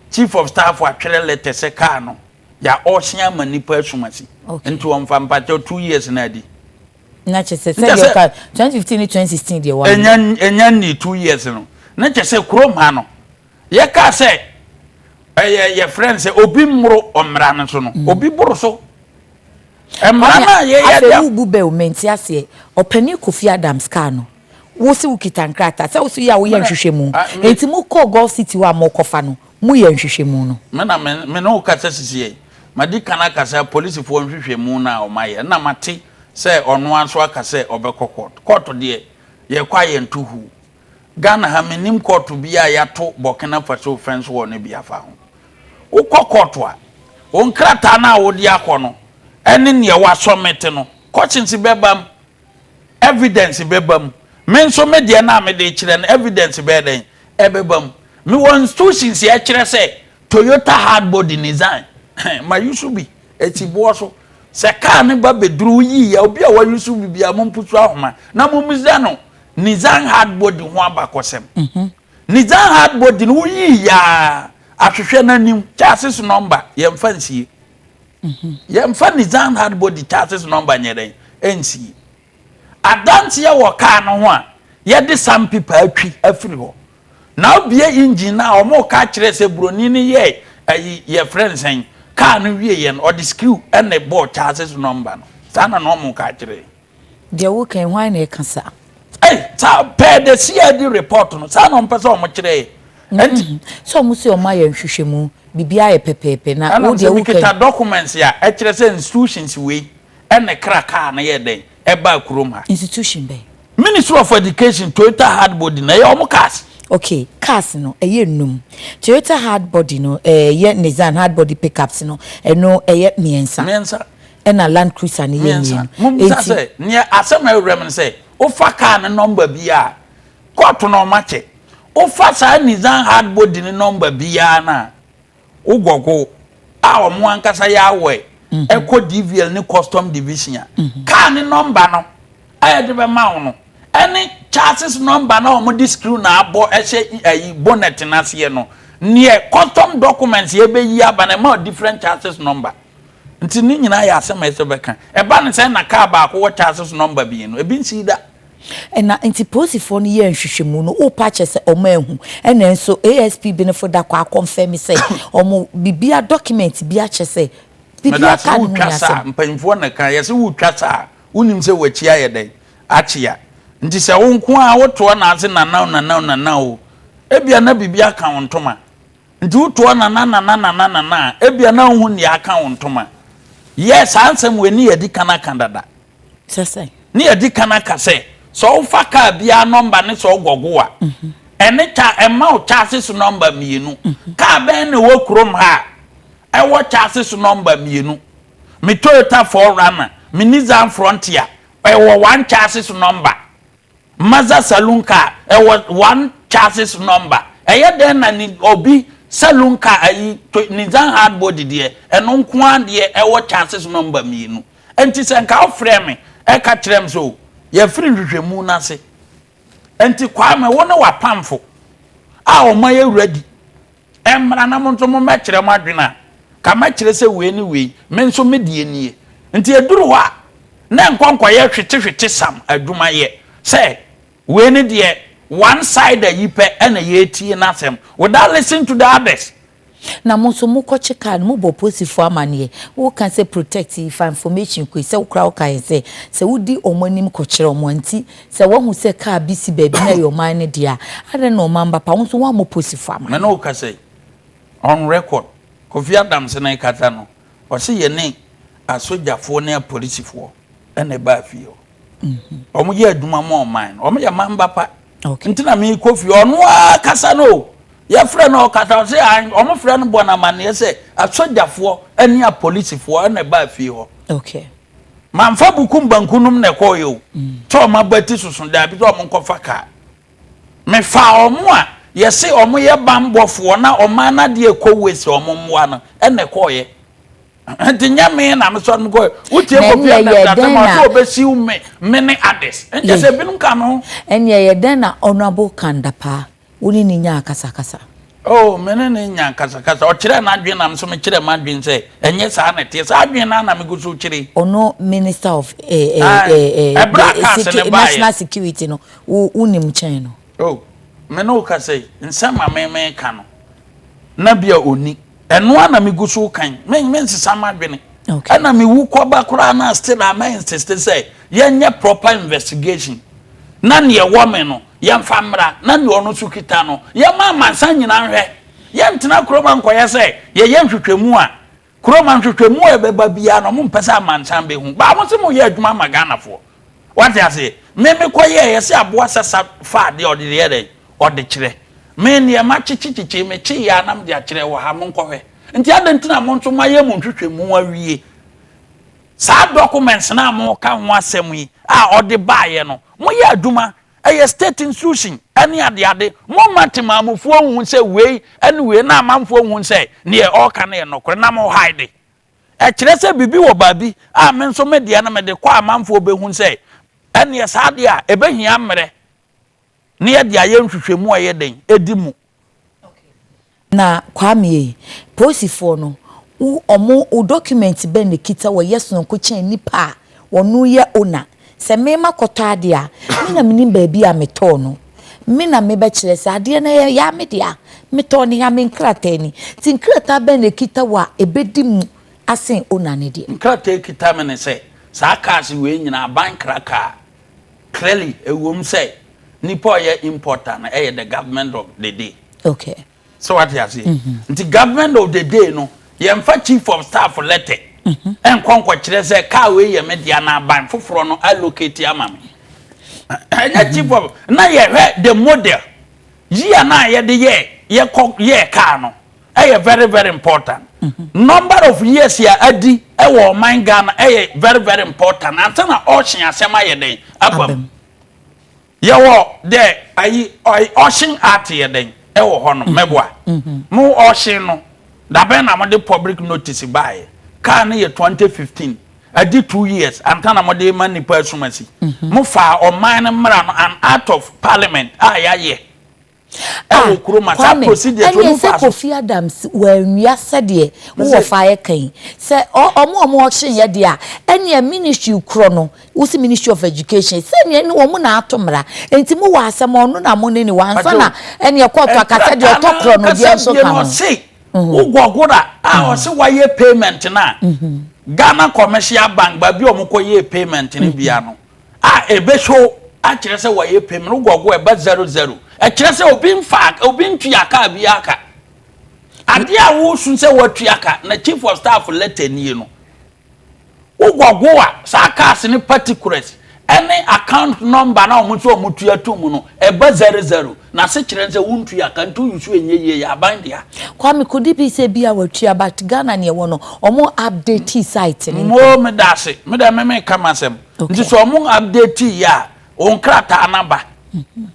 Chief of staff atwerɛ letter sɛ kaa no yɛ auction ama nipa asumasi. Nti wɔmfa mpakyɛw 2 years na adi. Na kyerɛ sɛ sɛdeɛ ɔka 2015 ne 2016 deɛ wɔn. Enya enya nni 2 years no. Na kyerɛ sɛ kurom ha no yɛka sɛ ɛyɛ yɛfrɛ no sɛ obi mmoro ɔmmara no so no, obi boro so. Mmara no a yɛyɛ Afei de. wo bu bɛ o, mente aseɛ. Ɔpanin Kofi Adams kaa no, wo se wokita nkrataa sɛ wo so yɛ a woyɛ nhwehwɛmu. Enti mokɔɔ Gulf City hɔ a mokɔfa no, moyɛ nhwehwɛmu no? Me na me ne wo kasa sisi yi, madi kan aka sɛ apolisifoɔ nhwehwɛmu no a wɔayɛ, na mate sɛ ɔno ara nso aka sɛ ɔbɛkɔ court. Court deɛ, yɛkɔ a yɛnto huu. Ghana ha, mennim court bi a yɛato Burkina Faso fence wall no bi afa ho. Wokɔ court a, wo nkrataa no a wode akɔ no ne nea woasubmit no, questions bɛba mu, evidence bɛba mu. Me nso me deɛ no a mede rekyerɛ no, evidence bɛyɛ dɛn? Ɛbɛba mu. Mewɔ institutions a ɛkyerɛ sɛ Toyota hardbody Nissan, ma use bi, ɛsi boɔ so. Sɛ kaa no ba bɛduru woyii a, obi a wayusu bi biara mompusu ahoma na mommisa no Nissan hardbody ho abakɔsɛm. Nissan hardbody no woyii yaa ahwehwɛ no anim chassis number yɛmfa nsie. Yɛmfa Nissan hardbody chassis number nyɛ dɛn nsie. Adanseɛ wɔ kaa no ho a yɛde sandpaper atwi afiri hɔ. Na wobie engine no a wɔn ka kyerɛ sɛ buroni no yɛ ayi yɛfrɛ nsɛn kaa no wie yɛ no ɔde screw ɛna ɛbɔɔ chassis number no. Saa na na wɔn ka kyerɛ. Deɛ woka yi, hwan na ɛka saa? Ei, saa pɛɛ the CID report no, saa na wɔn pɛ sɛ wɔn kyerɛ yɛ. Ɛnti. Sɛ wɔn sɛ wɔn ayɛ nhwehwɛmu, biribiara yɛ pɛpɛɛpɛ na Ɛna wo deɛ sɛ woka yi. mekita documents a ɛkyerɛ sɛ institutions wei ɛna kra kaa no yɛ dɛn ɛbaa kurom ha. Institution bɛn? Ministry of Education Toyota hardbody na ɛyɛ wɔn cars. Okay, cars no ɛyɛ nnum. Toyota hardbody no ɛyɛ Nissan hardbody pickups no ɛno ɛyɛ mmiɛnsa. Mmiɛnsa. Ɛna Land Cruiser no yɛ Mmiɛnsa. mmienu. Mummisa Enti sɛ nea asɛm a ɛwura mu no sɛ wofa car no number bi a court na ɔma kyɛ. Wofa saa Nissan hardbody no number biara no a wogɔgo a wɔn ankasa yɛ awɔ ɛkɔ DVL ne custom division a car ne number no a yɛde bɛma wo no ɛne chassis number na wɔn de screw na abɔ ɛhyɛ ɛyi bonnet n'aseɛ no. Neɛ custom documents yɛbɛyi aba no, ɛma wo different chassis number. Nti ne nyinaa yɛ asɛm a ɛsɛ bɛka. Ɛba no sɛn na car baako wɔ chassis number mmienu? Ebi nsii da. Ɛna nti polisifoɔ no yɛɛ nhwehwɛmu no, wopa akyɛ sɛ ɔmo ahu, ɛna nso ASP Benefo da kɔ akɔnfɛm sɛ ɔmo bibia document bi akyɛ sɛ bibia Meda car no ho wotwa ni saa asɛm. Mpanyinfoɔ na ka yɛsɛ wotwa saa, wonim sɛ w'akyi ayɛ dɛn akyea. Nti sɛ wo nko a wotoɔ na ase nanaw nanaw nanaw o, ebia na biribi aka wo ntoma. Nti wotoɔ nana nana nana nana a, ebia na wohu nea aka wo ntoma. Yɛ saa nsɛm wei ne yɛdi kan aka dada. Sɛ sɛ Ne yɛdi kan aka sɛ wofa kaa biara number ne sɛ ɔgɔgo a, ɛne kya ɛma wo chassis number mmienu. Kaa bɛn na ɛwɔ kurom ha a ɛwɔ chassis number mmienu? Me Toyota 4Runner, me Nissan Frontier, ɛwɔ one chassis number. Mazda saloon car ɛwɔ one chassis number. Ɛyɛ dɛn na ni obi saloon car ayi to Nissan hard body deɛ, ɛno nko ara deɛ ɛwɔ chassis number mmienu? Nti sɛ nka wofrɛ me ɛka kyerɛ m sɛ o yɛfiri nhwehwɛmu n'ase, nti Kwame, wo ne w'apamfo a ɔmo ayɛ ready mmra na mo nso mo mɛkyerɛ mo adwene a, ka mɛkyerɛ sɛ wei ne wei, me nso me deɛ nie. Nti eduru hɔ a na nkɔ nkɔyɛ hwetehwete sam adwumayɛ sɛ wei ne deɛ one side ayi pɛ ɛna yɛtie n'asɛm without listen to the others. Na mo nso mokɔkye car no, mobɔ polisifoɔ amanneɛ. Woka sɛ protect yi fa information koi sɛ wokora woka yɛ sɛ wodi ɔmo anim kɔkyerɛ ɔmo. Nti sɛ woahu sɛ car bi si baabi na ɛyɛ ɔman no deɛ a, adɛn na ɔman ba pa wo nso woammɔ polisifoɔ Me amanneɛ? Ne wo kasa yi, on record, Kofi Adams ne kasa no, ɔse yɛ ne asogyafoɔ ne apolisifoɔ ɛna ɛbaa fie hɔ. Ɔmo yɛ adwuma ma ɔman no, ɔmo yɛ mamba pa. Nti na meekɔ fie, ɔno ara kasa no o, yɛfrɛ no ɔkasa, ɔse an ɔmo frɛ no bɔ no amanneɛ sɛ asogyafoɔ ne apolisifoɔ ɛna ɛbaa fie hɔ. Mamfa bukum banku nom na ɛkɔɔyɛ o sɛ ɔmo abati soso daabi sɛ ɔmo nkɔfa kaa. Mefa ɔmo a yɛse ɔmo yɛ bambɔfoɔ na ɔman no adeɛ ɛkɔ wei sɛ ɔmo mmoa no ɛna ɛkɔɔyɛ. Nti nyɛ me na mesɔre me kɔɛ. Wotie Na Kofi ɛnneɛ Adams yɛ asɛm dɛn a, na ɔsɛ ɔbɛsiw me ne others nkyɛ sɛ ebinom ka me ho. Ɛnneɛ yɛ dɛn na Honourable Kan Dapaah, wo ne ne nyaa akasakasa? Oh, me ne ne nya kasakasa. Ɔkyerɛɛ n'adwene na me nso mekyerɛɛ m'adwene sɛ ɛnyɛ saa na ɛteɛ. Saa adwene no ara na megu so kyerɛ yi. Ɔno Minister of eh, eh, Aye. eh, eh, Ɛberɛ a the cars ne baeɛ. National Security no, wo wonim kyɛn no? Oh, me ne wo kasa yi, nsɛm a me meka no, na bi a ɔni. Ɛno ara na megu so kan. Me mensesa m'adwene. Ɛna mewu kɔba koraa na still a mɛ insist sɛ yɛnyɛ proper investigation na neɛ ɛwɔ me no yɛmfa mmra na neɛ ɔno nso kita no yɛma amansan nyinaa nhwɛ. Yɛntena kurom a nkɔyɛ sɛ yɛyɛ nhwehwɛmu a kurom a nhwehwɛmu a ɛbɛba biara no ɔmo mpɛ sɛ amansan bɛhu. Baa mo sɛ moyɛ adwuma ama Ghanafoɔ. Wate aseɛ? Me mekɔyɛɛ yɛsɛ aboa sasa fa adeɛ a ɔde yɛ dɛn? Ɔde kyerɛ. Me nneɛma kyekyekyekye mekye yɛ a na mede akyerɛ wɔ ha, monkɔhwɛ. Nti adɛn nti na mo nso moayɛ mo nhwehwɛmu awie? Saa documents no a moka ho asɛm yi a ɔde baeɛ no, moyɛ adwuma, ɛyɛ state institution ɛne adeade. Momma temaamufoɔ nhu sɛ wei ɛne wei na amanfoɔ nhu sɛ neɛ ɔreka no yɛ nokorɛ na mo hide. Ɛkyerɛ sɛ biribi wɔ baabi a me nso me deɛ no mede kɔ a amanfoɔ bɛhu sɛ ɛneɛ saa deɛ a ɛbɛhia mmerɛ na yɛde ayɛ nhwehwɛmu a ɛyɛ den ɛdi mu. Na Kwame ei, polisifoɔ no, wo ɔmo wo document bɛn na ekita wɔ yɛ sononko kyɛn nipa a ɔno yɛ owner? Sɛ me makɔtɔ adeɛ a, me na menim baabi a metɔɔ no. Me na mebɛkyerɛ sɛ adeɛ no ɛyɛ yaa me dea. Metɔɔ no ha, me nkrataa ni. Nti nkrataa bɛn na ekita wo a ebedi mu asen owner no deɛ? Nkrataa ekita me ne sɛ saa cars wei nyinaa aban kra kaa. Clearly ɛwom sɛ nipa a ɔyɛ importer no ɛyɛ the government of the day. Sɛ wate aseɛ? Nti government of the day no, yɛmfa chief of staff letter ɛnkɔ nkɔkyerɛ sɛ car wei yɛ me dea na aban foforɔ no allocate ama me. Ɛnyɛ chief of na yɛhwɛ the model year na yɛde yɛ yɛkɔ yɛ car no, ɛyɛ very very important. Number of years a adi ɛwɔ ɔman Ghana ɛyɛ very very important ansa na auction asɛm ayɛ dɛn aba mu. Yɛwɔ dɛ ayi Auction Act yɛ dɛn ɛwɔ hɔ no mɛboa mo. Auction no dabɛn na mode public notice baeɛ? Car no yɛ 2015, adi 2 years ansa na mode ma nipa asum asi. Mo fa ɔman no mmara no, an act of parliament a yɛayɛ. Ɛwɔ kurom a saa Kwame, procedures ɛneɛ wɔn sɛ fa so. Kofi Adams wannua sɛdeɛ wo wɔfa ɛka yi, sɛ ɔ ɔmo a ɔmo auction yɛ deɛ a, ɛneɛ ministry korɔ no, wo se ministry of education, sɛ neɛ ne wɔn na ato mmara, nti mo wɔ asɛm a ɔno na mo ne ne wɔ ansa na ɛneɛ kɔɔto aka sɛ deɛ Nkrataa ɔtɔ no korɔ no deɛ ankasa nso bie ka no ho. ɔse wo gɔgora a ɔse wayɛ payment no a, Ghana Commercial Bank baabi a ɔmo kɔ yɛɛ payment no bia no, a ɛbɛ show akyerɛ sɛ wɔyɛ payment no gɔgɔ ɛba zero zero ɛkyerɛ sɛ obi nfa obi ntua kaa bi aka adeɛ a wosun sɛ watua ka na chief of staff letter nie no wogɔgo a saa cars ne particulars ɛne account number na wɔn nso wɔn tua to mu no ɛba 00 na ase kyerɛ sɛ wontua ka nti woyi so ɛnyɛ yie yɛ aban dea. Kwame could it be sɛ bi a watua but Ghana neɛ ɛwɔ no ɔmo update site no. Moo me da ase me dɛ me me ka m'asɛm nti sɛ ɔmo update yɛ a wo nkrataa no aba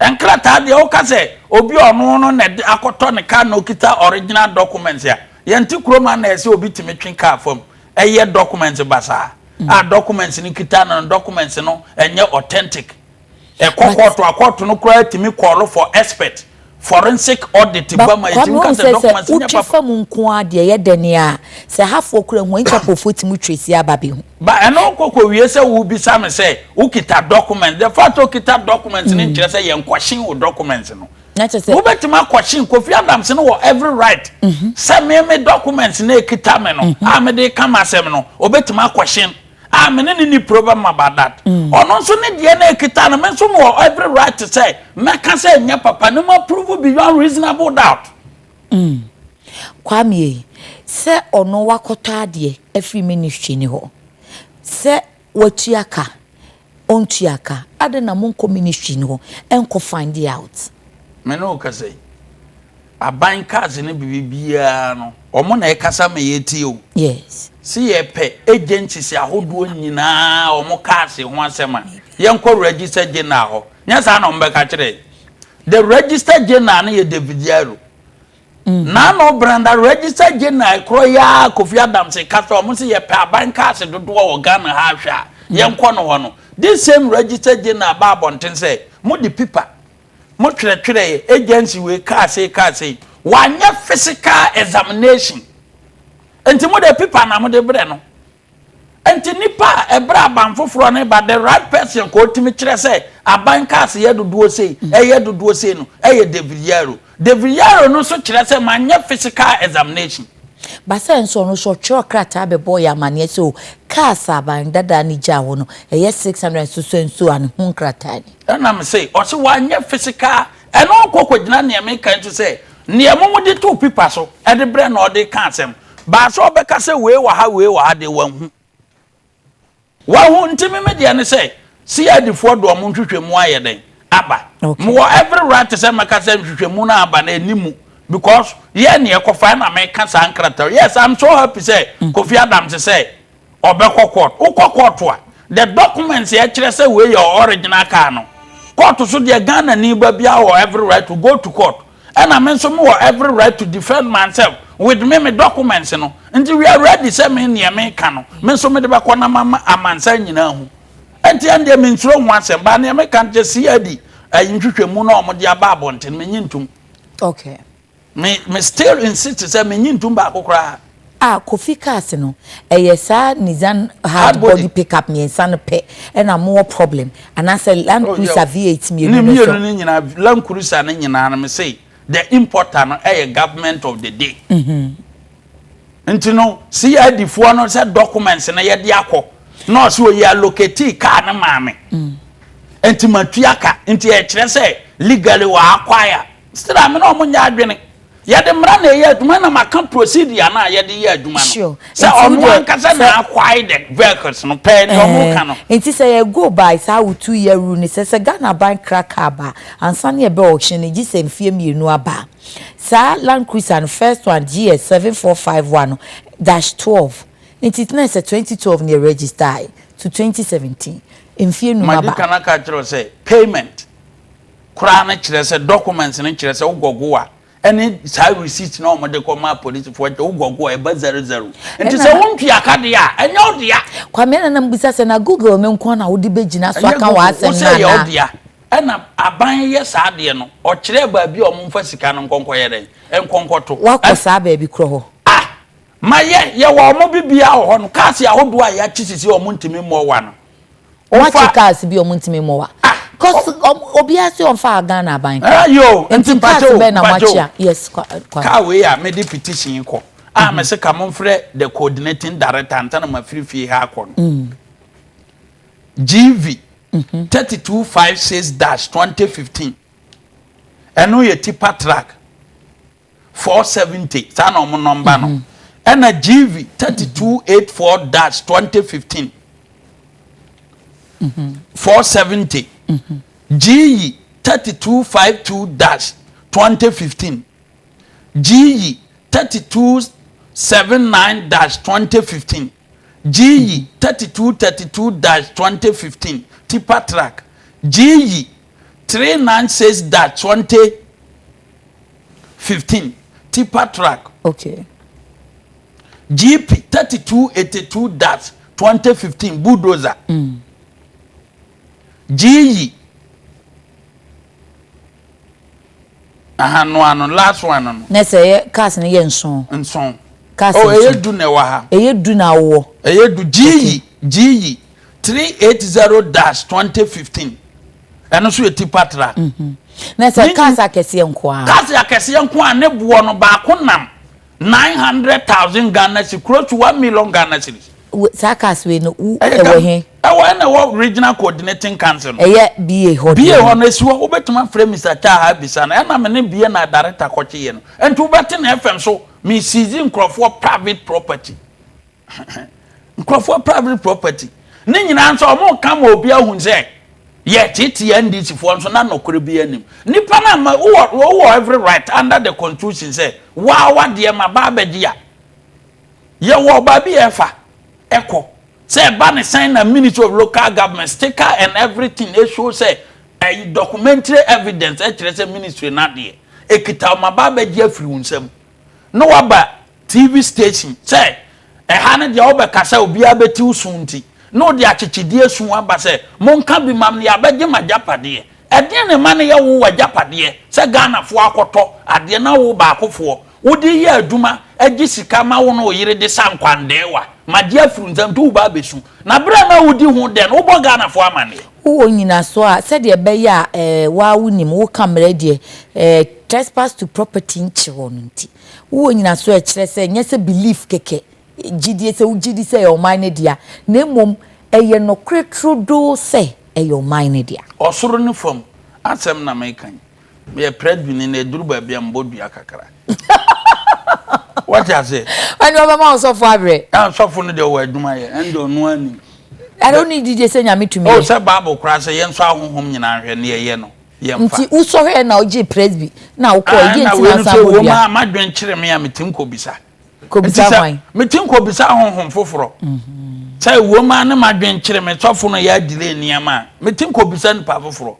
nkrataa deɛ woka sɛ obi a ɔno no na ɛde akɔtɔ ne car na okita original documents a yɛnte kurom a na ɛsɛ obi tumi twe car fam ɛyɛ documents basaa a documents no kita no no documents no ɛnyɛ authentic ɛkɔ kɔɔto a kɔɔto no koraa tumi call for expert forensic audit Ba ba ma Kwame yɛtumi ka wohu sɛ sɛ sɛ documents nyɛ wotwe papa. fa mu nko ara deɛ ɛyɛ dɛn a sɛ hafoɔ koraa hu a Interpol foɔ tumi trace aba bɛhu. Ba ɛno kɔ kɔ wie sɛ wo bisa me sɛ wo kita documents the fact sɛ wo kita documents no nkyerɛ sɛ yɛn kɔhyen wo documents no. Na kyerɛ sɛ. Wo bɛtumi akɔhyen Kofi Adams no wɔ every right sɛ me me documents no ekita me no a me de ka m'asɛm no obɛtumi akɔhyen a me ne no nni problem about that. Ɔno nso ne deɛ no ekita no me nso me wɔ every right sɛ mɛka sɛ ɛnyɛ papa na ma prove beyond reasonable doubt. Kwame ei, sɛ ɔno wakɔtɔ adeɛ afiri ministry no hɔ, sɛ watua ka, ɔntua ka, adɛn na monkɔ ministry no hɔ nkɔ find out? Me ne wo kasa yi, aban cars ne biribiara no, wɔn na ɛkasa ma yɛtie o. Yes. Se yɛpɛ agencies ahodoɔ nyinaa wɔn cars ho asɛm a, yɛnkɔ Register General hɔ. Nyɛ saa na wɔbɛka kyerɛ yɛn. The Register General no yɛ David Yaro. Nano Branda Register General korɔ yi ara Kofi Adams ka sɛ wɔn se yɛpɛ aban cars dodoɔ wɔ Ghana ha ahwɛ a, yɛnkɔ no hɔ no. This same Register General ba abɔnten sɛ, mode pipa Mo twerɛtwerɛɛ agency wei kaa sei kaa sei wanyɛ physical examination nti mo de paper na mo de brɛ no nti nipa a ɛbrɛ aban foforɔ no ba the right person kò otumi kyerɛ sɛ aban cars yɛ dodoɔ sei ɛyɛ dodoɔ sei no ɛyɛ David Yaro David Yaro no nso kyerɛ sɛ manyɛ physical examination. Basaa nso ɔno nso ɔtwerɛɛ krataa bɛbɔɔ yɛn amaneɛ sɛ o cars a aban dadaa no gyaa hɔ no ɛyɛ 600 nso so nso a ne ho nkrataa ni. Ɛna me se, ɔse wanyɛ physical, ɛno ɔkɔ kɔgyina neɛ meka nti sɛ neɛ mo mode too pipa so de brɛ na ɔde ka asɛm, baa sɛ ɔbɛka sɛ wei wɔ ha wei wɔ ha deɛ wanhu. Wahu, nti me me deɛ ne sɛ CID foɔ de ɔmo nhwehwɛmu ayɛ dɛn aba. Mewɔ every right sɛ mɛka sɛ nhwehwɛmu no aba no ɛnni mu because yɛ neɛ kɔfa ɛna meka saa nkrataa. Yes, I'm so happy sɛ Kofi Adams sɛ ɔbɛkɔ court. Wokɔ court a, the documents a ɛkyerɛ sɛ wei yɛ original car no, court so deɛ Ghana ni ba biara wɔ every right to go to court. Ɛna me nso mewɔ every right to defend myself with me me documents no. Nti we are ready sɛ me neɛ meka no, me nso mede bɛkɔ na mama amansan nyinaa hu. Nti ɛndeɛ mensuro ho asɛm, but neɛ meka no kyɛ CID ayi nhwehwɛmu no a wɔde aba abɔnten, menye ntom. Okay. Me me still insist sɛ menye ntom baako koraa. Ah Kofi cars no ɛyɛ saa Nissan hard body pickup miensa no pɛ ɛna mowɔ problem anaasɛ Land Cruiser V8 mienu no nso? Ne mienu no nyinaa Land Cruiser no nyinaa no mese the importer no ɛyɛ government of the day nti no CID foɔ no sɛ documents no yɛde akɔ na ɔse oyi allocate car no maa me nti matua ka nti ɛkyerɛ sɛ legally wɔ acquire still a me ne ɔmo nyɛ adwene. Yɛde mmara na ɛyɛ adwuma na maka procedure no a yɛde yɛ adwuma no. Sure. Sɛ Nti wo ɔno deɛ ankasa sɛ na acquire the vehicles no pɛɛ nea ɔmo ka no. Nti sɛ yɛ go by saa wo 2 year rule no sɛ sɛ Ghana aban kra car ba a ansa na yɛbɛ auction no gye sɛ mfeɛ mmienu aba. Saa Land Cruiser no first one GS 7451 no dash 12 nti na sɛ 2012 na yɛ register to 2017 mfeɛ num Madi aba. kan aka akyerɛ wo sɛ payment koraa no kyerɛ sɛ documents no kyerɛ sɛ wogɔ Goa ɛne saa receipt na wɔde kɔ maa polisifoɔ kyɛ wogɔ Goa ɛba 00 nti sɛ wontua ka deɛ a ɛnyɛ wo dea. Kwame ɛna na mebisa sɛ na Google no nko na wode bɛgyina so Ɛnyɛ aka Google w'asɛm wo no sɛ ɛyɛ wo anaa? dea. Ɛna aban yɛ saa adeɛ no, ɔkyerɛɛ baabi a wɔmfa sika no nkɔ nkɔyɛ dɛn? Nkɔ nkɔto. Woakɔ saa baabi korɔ hɔ? Ah! Mayɛ, yɛwɔ wɔn bibia wɔ hɔ no, cars ahodoɔ a yɛakye sisi a wɔntumi mmɔ wa no. Woakye cars bi a wɔntumi mmɔ wa? Ah! Cos obiara se ɔmfaa Ghana aban car. Ah yoo, nti Nti cars mpakyɛ o, bɛn na mpakyɛ moakye o. a? Yes, Kwame. Car wei a mede petition yi kɔ a mese ka momfrɛ the coordinating director ansa na mafiri fie ha akɔ no. GV 3256 dash 2015 ɛno yɛ tipa truck 470 saa na ɔmo nɔmba no ɛna GV 3284 dash 2015 470 GE 3252 dash 2015 GE 3279 dash 2015 GE 3232 dash 2015 tipa truck GE 396 dash 2015 tipa truck GP 3282 dash 2015 bulldozer GE Aha no ano last one no. Na sɛ ɛyɛ cars no yɛ nson. Nson. Cars oh, nson. Ɛyɛ du na ɛwɔ ha. Ɛyɛ du na awowɔ. Ɛyɛ du GE GE 380 dash 2015 ɛno nso yɛ tipa truck. Mm -hmm. Na sɛ cars akɛseɛ nko ara. Cars akɛseɛ nko ara ne boɔ no baako nam 900,000 Ghana cedis close to 1 million Ghana cedis. Saa cars wei no wo ɛwɔ he? Ɛwɔ ɛna ɛwɔ regional coordinating council no. Ɛyɛ BA hɔ deɛ. BA hɔ no esi hɔ wobɛtumi afrɛ Mister Kyaha abisa no ɛna me ne BA na director kɔkye yɛ no nti wobɛte na FM so me seize nkurɔfoɔ private property nkurɔfoɔ private property ne nyinaa nso wɔn ka ma obi ahun sɛ yɛ tete NDC foɔ nso na nɔkorɛ bi anim nipa na ma wowɔ wowɔ every right under the constitution sɛ waa wadeɛ ma ba abɛgye a Yɛwɔ baabi a ɛfa ɛkɔ. Sɛ ɛba ne sɛn na Ministry of Local Government sticker and everything ɛshow sɛ ɛyi documentary evidence ɛkyerɛ sɛ ministry no adeɛ ɛkita wɔn aba abɛgye afiri wo nsam na waba TV station sɛ ɛha no deɛ wobɛka sɛ obiara bɛti wo so nti na wode akyekyedeɛ su aba sɛ monka bi mam no yɛabɛgye m'agyapadeɛ. Ɛdeɛn na ɛma no yɛ wo w'agyapadeɛ sɛ Ghanafoɔ akɔtɔ adeɛ na wo baakofoɔ wode yɛ adwuma gye sika ma wo ne wo yere de sa nkwandɛɛwa ma gye afiri wo nsam nti woba abɛsu na berɛ a na wodi ho dɛ no wobɔ Ghanafoɔ amaneɛ. Wowɔ nyinasoɔ a sɛdeɛ ɛbɛyɛ a eh, wo ara wonim, woka mmara deɛ eh, trespass to property nkye hɔ no nti, wowɔ nyinasoɔ a ɛkyerɛ sɛ nyɛ sɛ belief kɛkɛ, gyidie sɛ wogye di sɛ ɛyɛ ɔman no dea, na mmom ɛyɛ nokorɛ turodoo sɛ ɛyɛ ɔman no dea. Ɔsoro ne fam asɛm na meka yi. Meyɛ presbyni na ɛduru baabi a mebɔ dua kakra. Wate aseɛ? Ɛne ɔbɛma wo sɔfo abrɛ. Ah, sɔfo no deɛ ɔwɔ adwuma yɛ, ɛnde ɔno ara nim. Ɛna wonni gyidie sɛ Nyame tumi Oh, yɛ? sɛ Bible koraa sɛ yɛnsɔ ahonhom nyinaa nhwɛ, ne yɛyɛ no, yɛmfa. Nti wosɔhwɛɛ na wogyee presby na wokɔɔ, Ah, ɛdeɛn ɛna nti wei na no wosan sɛ bɔ ɛwom dua? a m'adwene kyere me a metim kɔbisa. Nti Kɔbisa sɛ hwan? metim kɔbisa honhom foforɔ. Sɛ ɛwom a ne m'adwene kyere me, sɔfo no yɛ adelay nneɛma a, metim kɔbisa nipa foforɔ.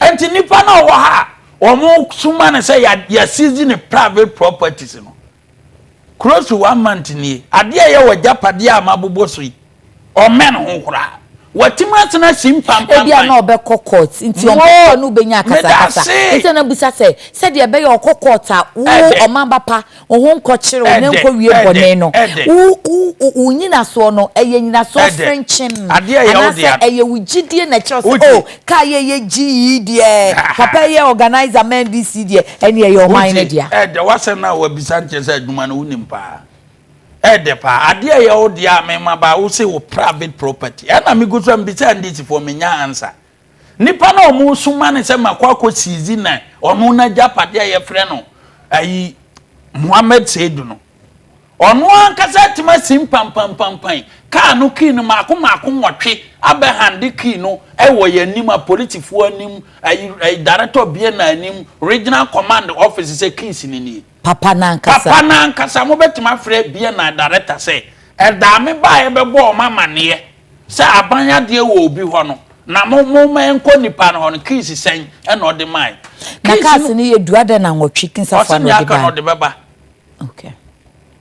Enti nipa no a ɔwɔ ha a wɔn suma no sɛ yɛ yɛ seize ne private properties no close to one month nie adeɛ a ɛyɛ wɔ agyapadeɛ a mabobɔ so yi ɔmmɛn ho koraa watumi atena si Ebia mpampampan. na ɔbɛkɔ court nti Mo ɔnkɔ court no wobɛnya meda akasakasa ase. nti na bisa sɛ sɛdeɛ ɛbɛyɛ ɔkɔ court a wo Ɛdɛ. ɔman ba pa wo ho nkɔkyere wo na Ɛdɛ, nkɔwie ɛdɛ, bɔne no ɛdɛ. wo wo wo nyinasoɔ no ɛyɛ nyinasoɔ Ɛdɛ. frenkyemm Adeɛ a ɛyɛ wo anaasɛ dea. ɛyɛ wo gyidie na ɛkyerɛ wo sɛ Wogye. oh kaa yɛ yɛ gyi yi deɛ papa yi yɛ organizer ma NDC deɛ ɛne ɛyɛ ɔman no Wogye. dea. Ɛdɛ, w'asɛm no a wabisa nkyerɛ sɛ adwuma no wonim paa. Ɛdɛ paa. Adeɛ a ɛyɛ wo dea a mema ba wo se wo private property. Ɛna megu so a mebisa NDC foɔ menya answer. Nipa no a wɔn soma no sɛ makɔ akɔ seize na ɔno n'agyapadeɛ a yɛfrɛ no ayi Mohammed Seidu no, ɔno ankasa atumi asi mpampampampan kaa no key no maako maako nwɔtwe abɛhande key no wɔ yɛn anim, apolisifoɔ anim, ayi ayi director BNI anim, regional command office sɛ keys no nie. Papa no ankasa. Papa no ankasa, mobɛtumi afrɛ BNI director sɛ ɛdaa me baeɛ bɛbɔɔ wɔn amaneɛ Sɛ aban adeɛ wɔ obi hɔ no, na mo momma yɛnkɔ nipa no hɔ no, keys sɛn na ɔde mae? Na Keys cars no, no yɛ du, adɛn na nwɔtwe kinsafoa ɔse na nea ɔde aka no bae? ɔde bɛba. Okay.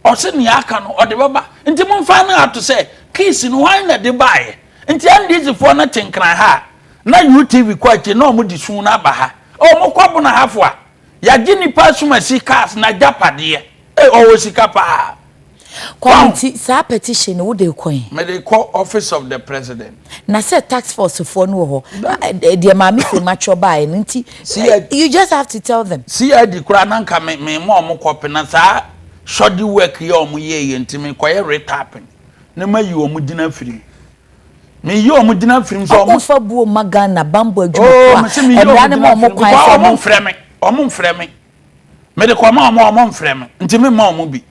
Ɔse nea aka no ɔde bɛba. Nti momfa no ato sɛ keys no hwan na ɛde baeɛ? Nti NDC foɔ no te Nkran ha a, Na UTV kɔ akyire na wɔn de su no aba ha. Wɔn kɔ Bona Hafo a, yagye nipa asumasi cars n'agyapadeɛ. Ei ɔwɔ sika paa. Kwame nti saa petition no wode rekɔ he? Mede kɔ office of the president. Na sɛ task force foɔ no wɔ hɔ, deɛ maame Femi atwerɛ baeɛ no nti you just have to tell them. CID koraa na nka me me ma wɔn copy na saa shoddy work yi a wɔn yɛeɛ nti mekɔyɛ retapping na mayi wɔn din afiri mu. Meyi wɔn din afiri mu sɛ wɔn. Wɔmfa buo mma Ghana bammɔ adwumakuo Oh, a mese meyi mmara wɔn no din ma afiri wɔn mu kwan because sɛ wɔn wɔn. mfrɛ me, wɔn mfrɛ me. Mede kɔma wɔn a wɔn mfrɛ me nti memma wɔn bi.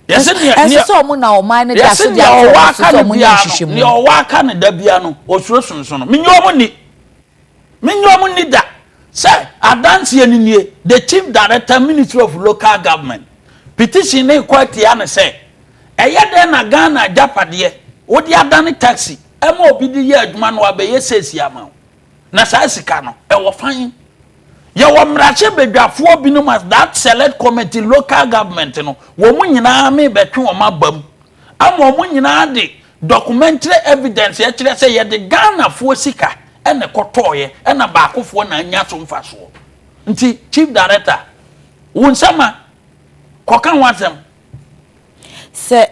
Yɛse nea Ɛnsɛ nea sɛ wɔn na ɔman no de yɛse asodi nea ato ɔwɔ wɔn so aka sɛ no wɔnyɛ biara no, nhwehwɛmu. nea ɔwɔ aka no da biara no, osuro sonsono. Menye wɔn nni. Menye wɔn nni da. Sɛ adanseɛ no nie, the Chief Director Ministry of Local Government petition no rekɔ atia no sɛ, ɛyɛ dɛn na Ghana agyapadeɛ wode adane taxi ma obi de yɛ adwuma na wabɛyɛ seesie ama wo? Na saa sika no, ɛwɔ fan? Yɛwɔ mmarahyɛbadwafoɔ binom as that select committee local government no, wɔn nyinaa mebɛtwe wɔn aba mu ama wɔn nyinaa de documentary evidence ɛkyerɛ sɛ yɛde Ghanafoɔ sika ɛna ɛkɔtɔɔyɛ ɛna baakofoɔ na anya so mfasoɔ. Nti Chief Director, wo nsɛm a, kɔka ho asɛm. Sɛ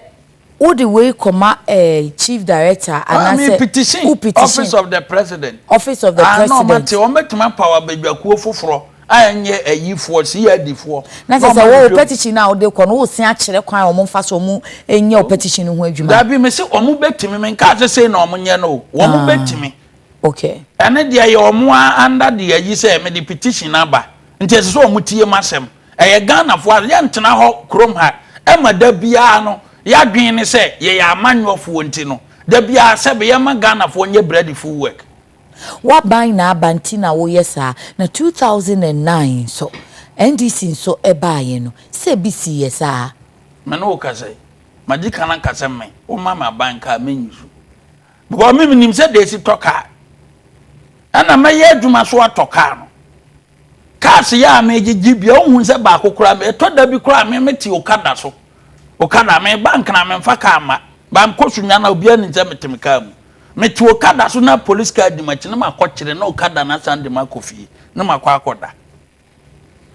wode wei kɔma eh, Chief Director Ah, me anaasɛ petition wo petition Office of the President. Office of the Ah, na ɔma President. te, wɔn bɛtumi apaw abadwakuo foforɔ a ɛnyɛ ayifoɔ, CID foɔ. Na Na kyerɛ wɔn sɛ wo ahwehwɛ mu. petition no a wode kɔ no, woresan akyerɛ kwan a wɔmfa so wɔn nyɛ wo petition no ho adwuma? Dabi, mese wɔn bɛtumi, menkaa sɛ sei na wɔn nyɛ no o, wɔn Ah, bɛtumi. okay. Ɛno deɛ ɛyɛ wɔn ara under the ayi sɛ mede petition aba, nti ɛsɛ sɛ wɔn tie m'asɛm. Ɛyɛ Ghanafoɔ a yɛntena hɔ kurom ha ɛma da biara no yɛadwene ne sɛ yɛyɛ amanyɔfoɔ nti no da biara sɛbe yɛma Ghanafoɔ nyɛ bloody fool work. W'aban na aba nti na woyɛ saa, na 2009 nso NDC nso baeɛ no sɛ bi siiɛ saa. Me ne wo kasa yi, magye kan aka sɛ me, woma me aban kaa menyi so. Because me menim sɛ deɛ esi tɔ kaa. Ɛna mɛyɛ adwuma so atɔ kaa no. Cars yɛ a megyegye bia wohu sɛ baako koraa ɛtɔ da bi koraa me mete okada so. Okada me ba nkena memfa kaa mma. Ba mkɔ sunya na obiara nim sɛ mete me kaa mu. Mete okada so na police car di m'akyi na makɔkyere na okada no asan de makɔ fie na makɔ akɔda.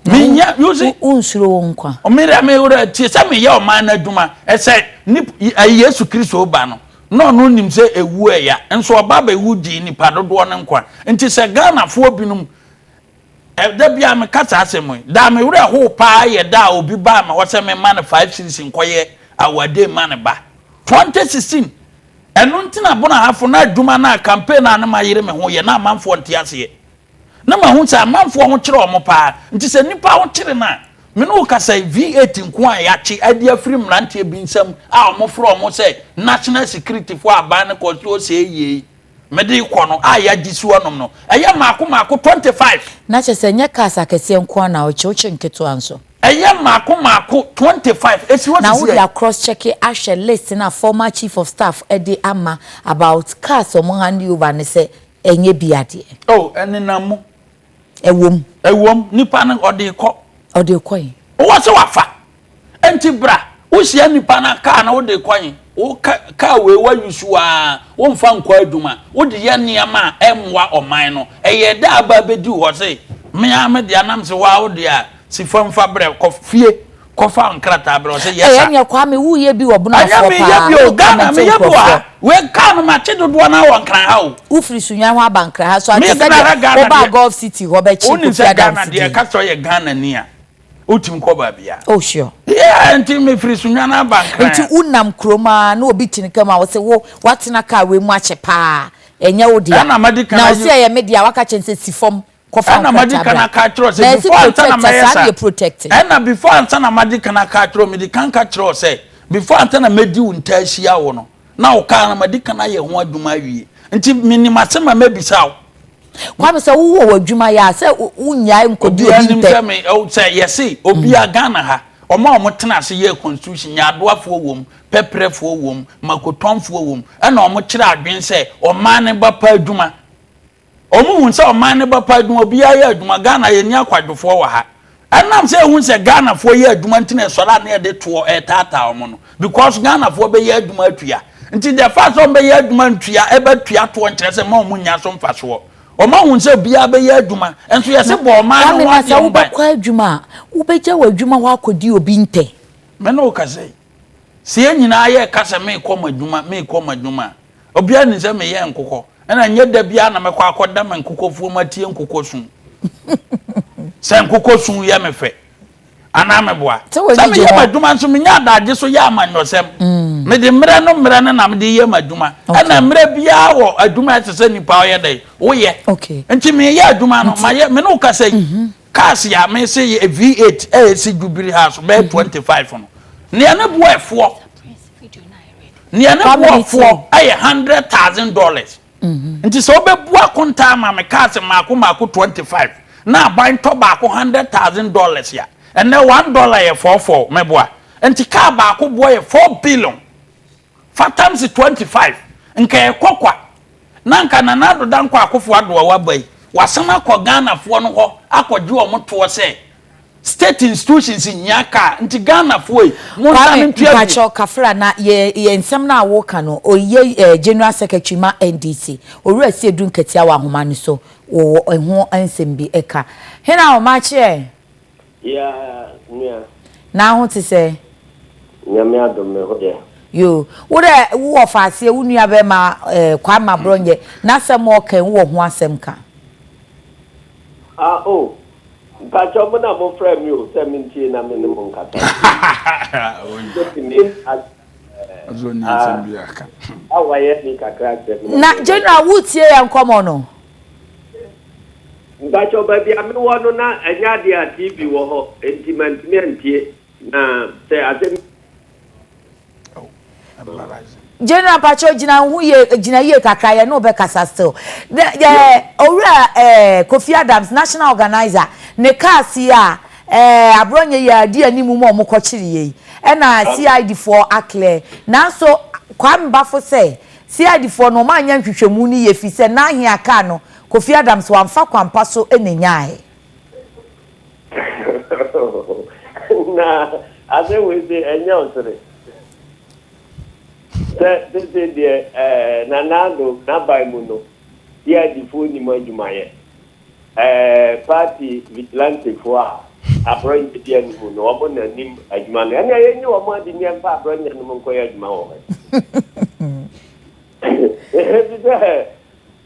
Menya you see. Wonsuro wo nkwa. Mmerɛ me werɛ tie sɛ meyɛ ɔman no adwuma ɛsɛ nip Yesu Kristo ba no na ɔno nim sɛ ɛwu ɛya nso ɔba bɛwu gyee nipa dodoɔ no nkwa nti sɛ Ghanafoɔ binom Da biara meka saa asɛm yi. Da a me werɛ how paa yɛ da a obi baa me hɔ sɛ memma no 5 cedis nkɔyɛ awade mma ne ba. 2016. Ɛno nti na Bonahafo na adwuma no a campaign a na mayere me ho yɛ na amanfoɔ nte aseɛ. Na mahu sɛ amanfoɔ ho kyere wɔn paa. Nti sɛ nnipa ho kyere no a, me ne wo kasa yi, V8 nko a yɛakye adi afiri mmeranteɛ bi nsam a wɔfrɛ wɔn sɛ national security foɔ aban no kɔ so sɛ yei. Mede rekɔ no a yɛagye si hɔnom no, ɛyɛ mmaako mmaako 25. Na kyerɛ sɛ ɛnyɛ cars akɛseɛ nko ara na wokye, wokye nketewa nso. Ɛyɛ mmaako mmaako 25, ɛsi hɔ Na sisi wode ɛ. a cross check ahwɛ list no a former chief of staff de ama about cars a wɔn hand over no sɛ ɛnyɛ bi adeɛ. Oh, ɛnenam mu. Ɛwom. Ɛwom, nipa no ɔde rekɔ. Ɔde rekɔ he? Wowɔ sɛ wafa. Enti bra, wohyia nipa no a, kaa no wode rekɔ he? Wo ka kaa wei woayusu aa, womfa nkɔ adwuma, wode yɛ nneɛma a ɛmmoa ɔman no. Ɛyɛɛ dɛ aba abɛdi wo hɔ se, me ara me dea nam se wo ara wo dea a, si fam fa brɛ, kɔ fie kɔfa nkrataa brɛ, ɔse yes Ɛyɛ sir. neɛ Kwame woyɛ bi wɔ Ɛnyɛ Bonoafoɔ meyɛ paa, bi o, wo Ghana comment meyɛ bi wɔ nkurɔfoɔ. ha. Wei kaa no makye dodoɔ no ara wɔ Nkran ha o. Wofiri Sunyani hɔ aba Nkran ha so a, Me te sɛ Ghana ha deɛ Ghana wobaa deɛ, Gulf City hɔ bɛkye wonim Kofi sɛ Adams Ghana deɛ deɛ. ɛka sɛ ɔyɛ Ghanani a, Wotumi kɔ baabiara. Oh sure. Yeah, nti mefiri Sunyani aba Nkran. Nti wonam kurom ara na obi te ne car mu a ɔse wo woatena car wei mu akyɛ paa, ɛnyɛ wo dea. Ɛna madi kan Na ayi. ɔse ɛyɛ me dea a waka kyerɛ no sɛ si fam kɔfa Ɛna madi nkrataa kan bra. aka akyerɛ wo sɛ Na yɛse before ansa na protect a mɛyɛ saa na saa. yɛ protect. Ɛna before ansa na madi kan aka akyerɛ wo, medi kan ka kyerɛ wo sɛ before ansa na mɛdi wo ntaa ahyia wo no, na wo car no madi kan ayɛ ho adwuma awie. Nti menim asɛm a mɛbisa wo. Kwame sɛ wo wɔ w'adwuma yɛ a sɛ wo nyae nkɔdi Obiara obi nim ntɛ. sɛ me sɛ yɛse obiara Ghana ha wɔn a wɔn tena ase yɛɛ constitution nyaadoafoɔ wom, pɛprɛfoɔ wom, makotɔnfoɔ wom ɛna wɔn kyerɛ adwene sɛ ɔman no ba pa adwuma. Wɔn hu sɛ ɔman no ba pa adwuma obiara yɛ adwuma Ghana yɛnni akwadwofoɔ wɔ ha. Ɛnam sɛ yɛhu sɛ Ghanafoɔ yɛ adwuma nti na ɛsɔre a na yɛde toɔ ɛretaataa wɔn no because Ghanafoɔ bɛyɛ adwuma atua nti the fact sɛ wɔn bɛyɛ adwuma ntua ɛbɛtua toɔ nkyerɛ sɛ mma wɔn nnya so mfasoɔ. Wɔn ahu sɛ obiara bɛyɛ adwuma, nso yɛse bɔ ɔman no ho Kwame, na sɛ adeɛ ho ban. wobɛkɔ adwuma a, wobɛgya w'adwuma hɔ akɔdi obi ntɛ? Me ne wo kasa yi, sɛ yɛn nyinaa yɛreka sɛ merekɔ m'adwuma, merekɔ m'adwuma a, obiara nim sɛ meyɛ nkokɔ. Ɛna nyɛ da biara na mɛkɔ akɔda me nkokɔfuo mu atie nkokɔ su. Sɛ nkokɔ su yɛ me fɛ. Anaa meboa? Sɛ Sɛ w'ani gye meyɛ ho. m'adwuma nso, menya adagye so yɛ amanyɔsɛm. Mede mmerɛ no mmerɛ no na mede yɛ m'adwuma. Okay. Ɛna mmerɛ biara wɔ adwuma a ɛsɛ sɛ nipa ɔyɛ dɛn? Woyɛ. Okay. Nti meyɛ adwuma no, Nti mayɛ, me ne wo kasa yi, cars a mese yɛ V8 a ɛsi Jubilee House bɛyɛ 25 no, nea ne boɔ ɛfoɔ, nea ne Kwame boɔ ne tie. ɛfoɔ ɛyɛ $100,000. Nti sɛ wobɛbu akontaa ama me cars mmaako mmaako 25 na aban tɔ baako $100,000 a, ɛnnɛ $1 yɛ 44, meboa? Nti car baako boɔ yɛ 4 billion. Fa times 25, nka ɛkɔ kwa. Na nka Nana Addo Dankwa Akufo Addo a waba yi, wasan akɔ Ghanafoɔ no hɔ akɔgye wɔn toɔ sɛ State institutions nhia car nti Ghana foɔ yi mo nsane Kwame ntua bi. mpakyɛw kafra na yɛ yɛ nsɛm no a woka no oyɛ eh, general secretary ma NDC Owura Siedu Nketia wɔ ahoma no so wɔ wɔ ɛho nsɛm bi ɛka. Hena ɔmakyeɛ? Yeah nua. Na ho te sɛ? Nyame adom me ho yɛ. Yoo. Wo dɛ wo wɔ faaseɛ wo nua bɛma eh, Kwame Abrɔnyɛ n'asɛm a ɔka yi wo wɔ ho asɛm ka? Ah oh Mpakyɛw mo na mo frɛ me o sɛ mentie na me ne mo nkasa nti mɛtumi a wayɛ ni kakra akyerɛ me na Na me General wo tie yɛn nkɔmɔ no? Mpakyɛw baabi a mewɔ no na ɛnyɛ adeɛ a TV wɔ hɔ nti mantumi antie na sɛ asɛm General mpakyɛw gyina wo ho yie gyina yie kakra yɛne wo bɛkasa still. The the Owura eh, Kofi Adams national organizer ne cars yi a eh, aborɔnyɛ yi a di anim ma ɔmo kɔkyere yɛ yi ɛna CID foɔ aclear nanso Kwame Bafo sɛ CID foɔ no ɔmo anyɛ nhwehwɛmu no yie firi sɛ n'ahea car no Kofi Adams wamfa kwampa so na enyaeɛ. Na asɛm wei de ɛnyɛ ɔsere. Sɛ sese deɛ ɛɛ Nana Addo n'aban mu no, CID foɔ nim adwumayɛ. Ɛɛ party vigilante foɔ a aborɔnyɛ di anim no, wɔn na nim adwuma no. Ɛnna yɛnyi wɔn adi ne yɛmfa aborɔnyɛ nom nkɔyɛ adwuma wɔ hɔ. Efisɛ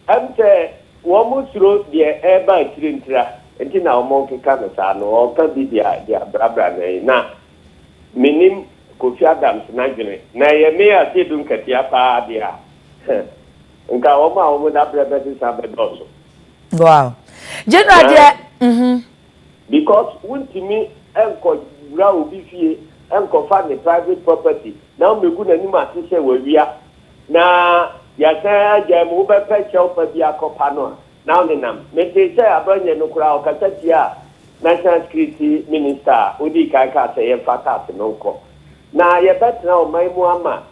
Ɛm sɛ wɔn suro deɛ ɛreba akyire ntira nti na wɔn rekeka no saa no, wɔreka bi de de abrabra no ayi. Na menim Kofi Adams n'adwene, na ɛyɛ me Asiedu Nkatia paa deɛ a, nka wɔn a wɔn dabrɛ bɛsesa bɛdɔɔso. Wow. General Na deɛ, mhm. because wontumi nkɔ wura obi fie nkɔfa ne private property na wommɛgu n'anim ase sɛ wawia. Na yɛasan agyae mu, wobɛpɛ kyɛw pa bi akɔpa no a, na wonenam. Metee sɛ Abranyɛ no koraa ɔkasa tiaa National Security Minister a odii kan kaa sɛ yɛmfa cars no nkɔ. Na yɛbɛtena ɔman mu ama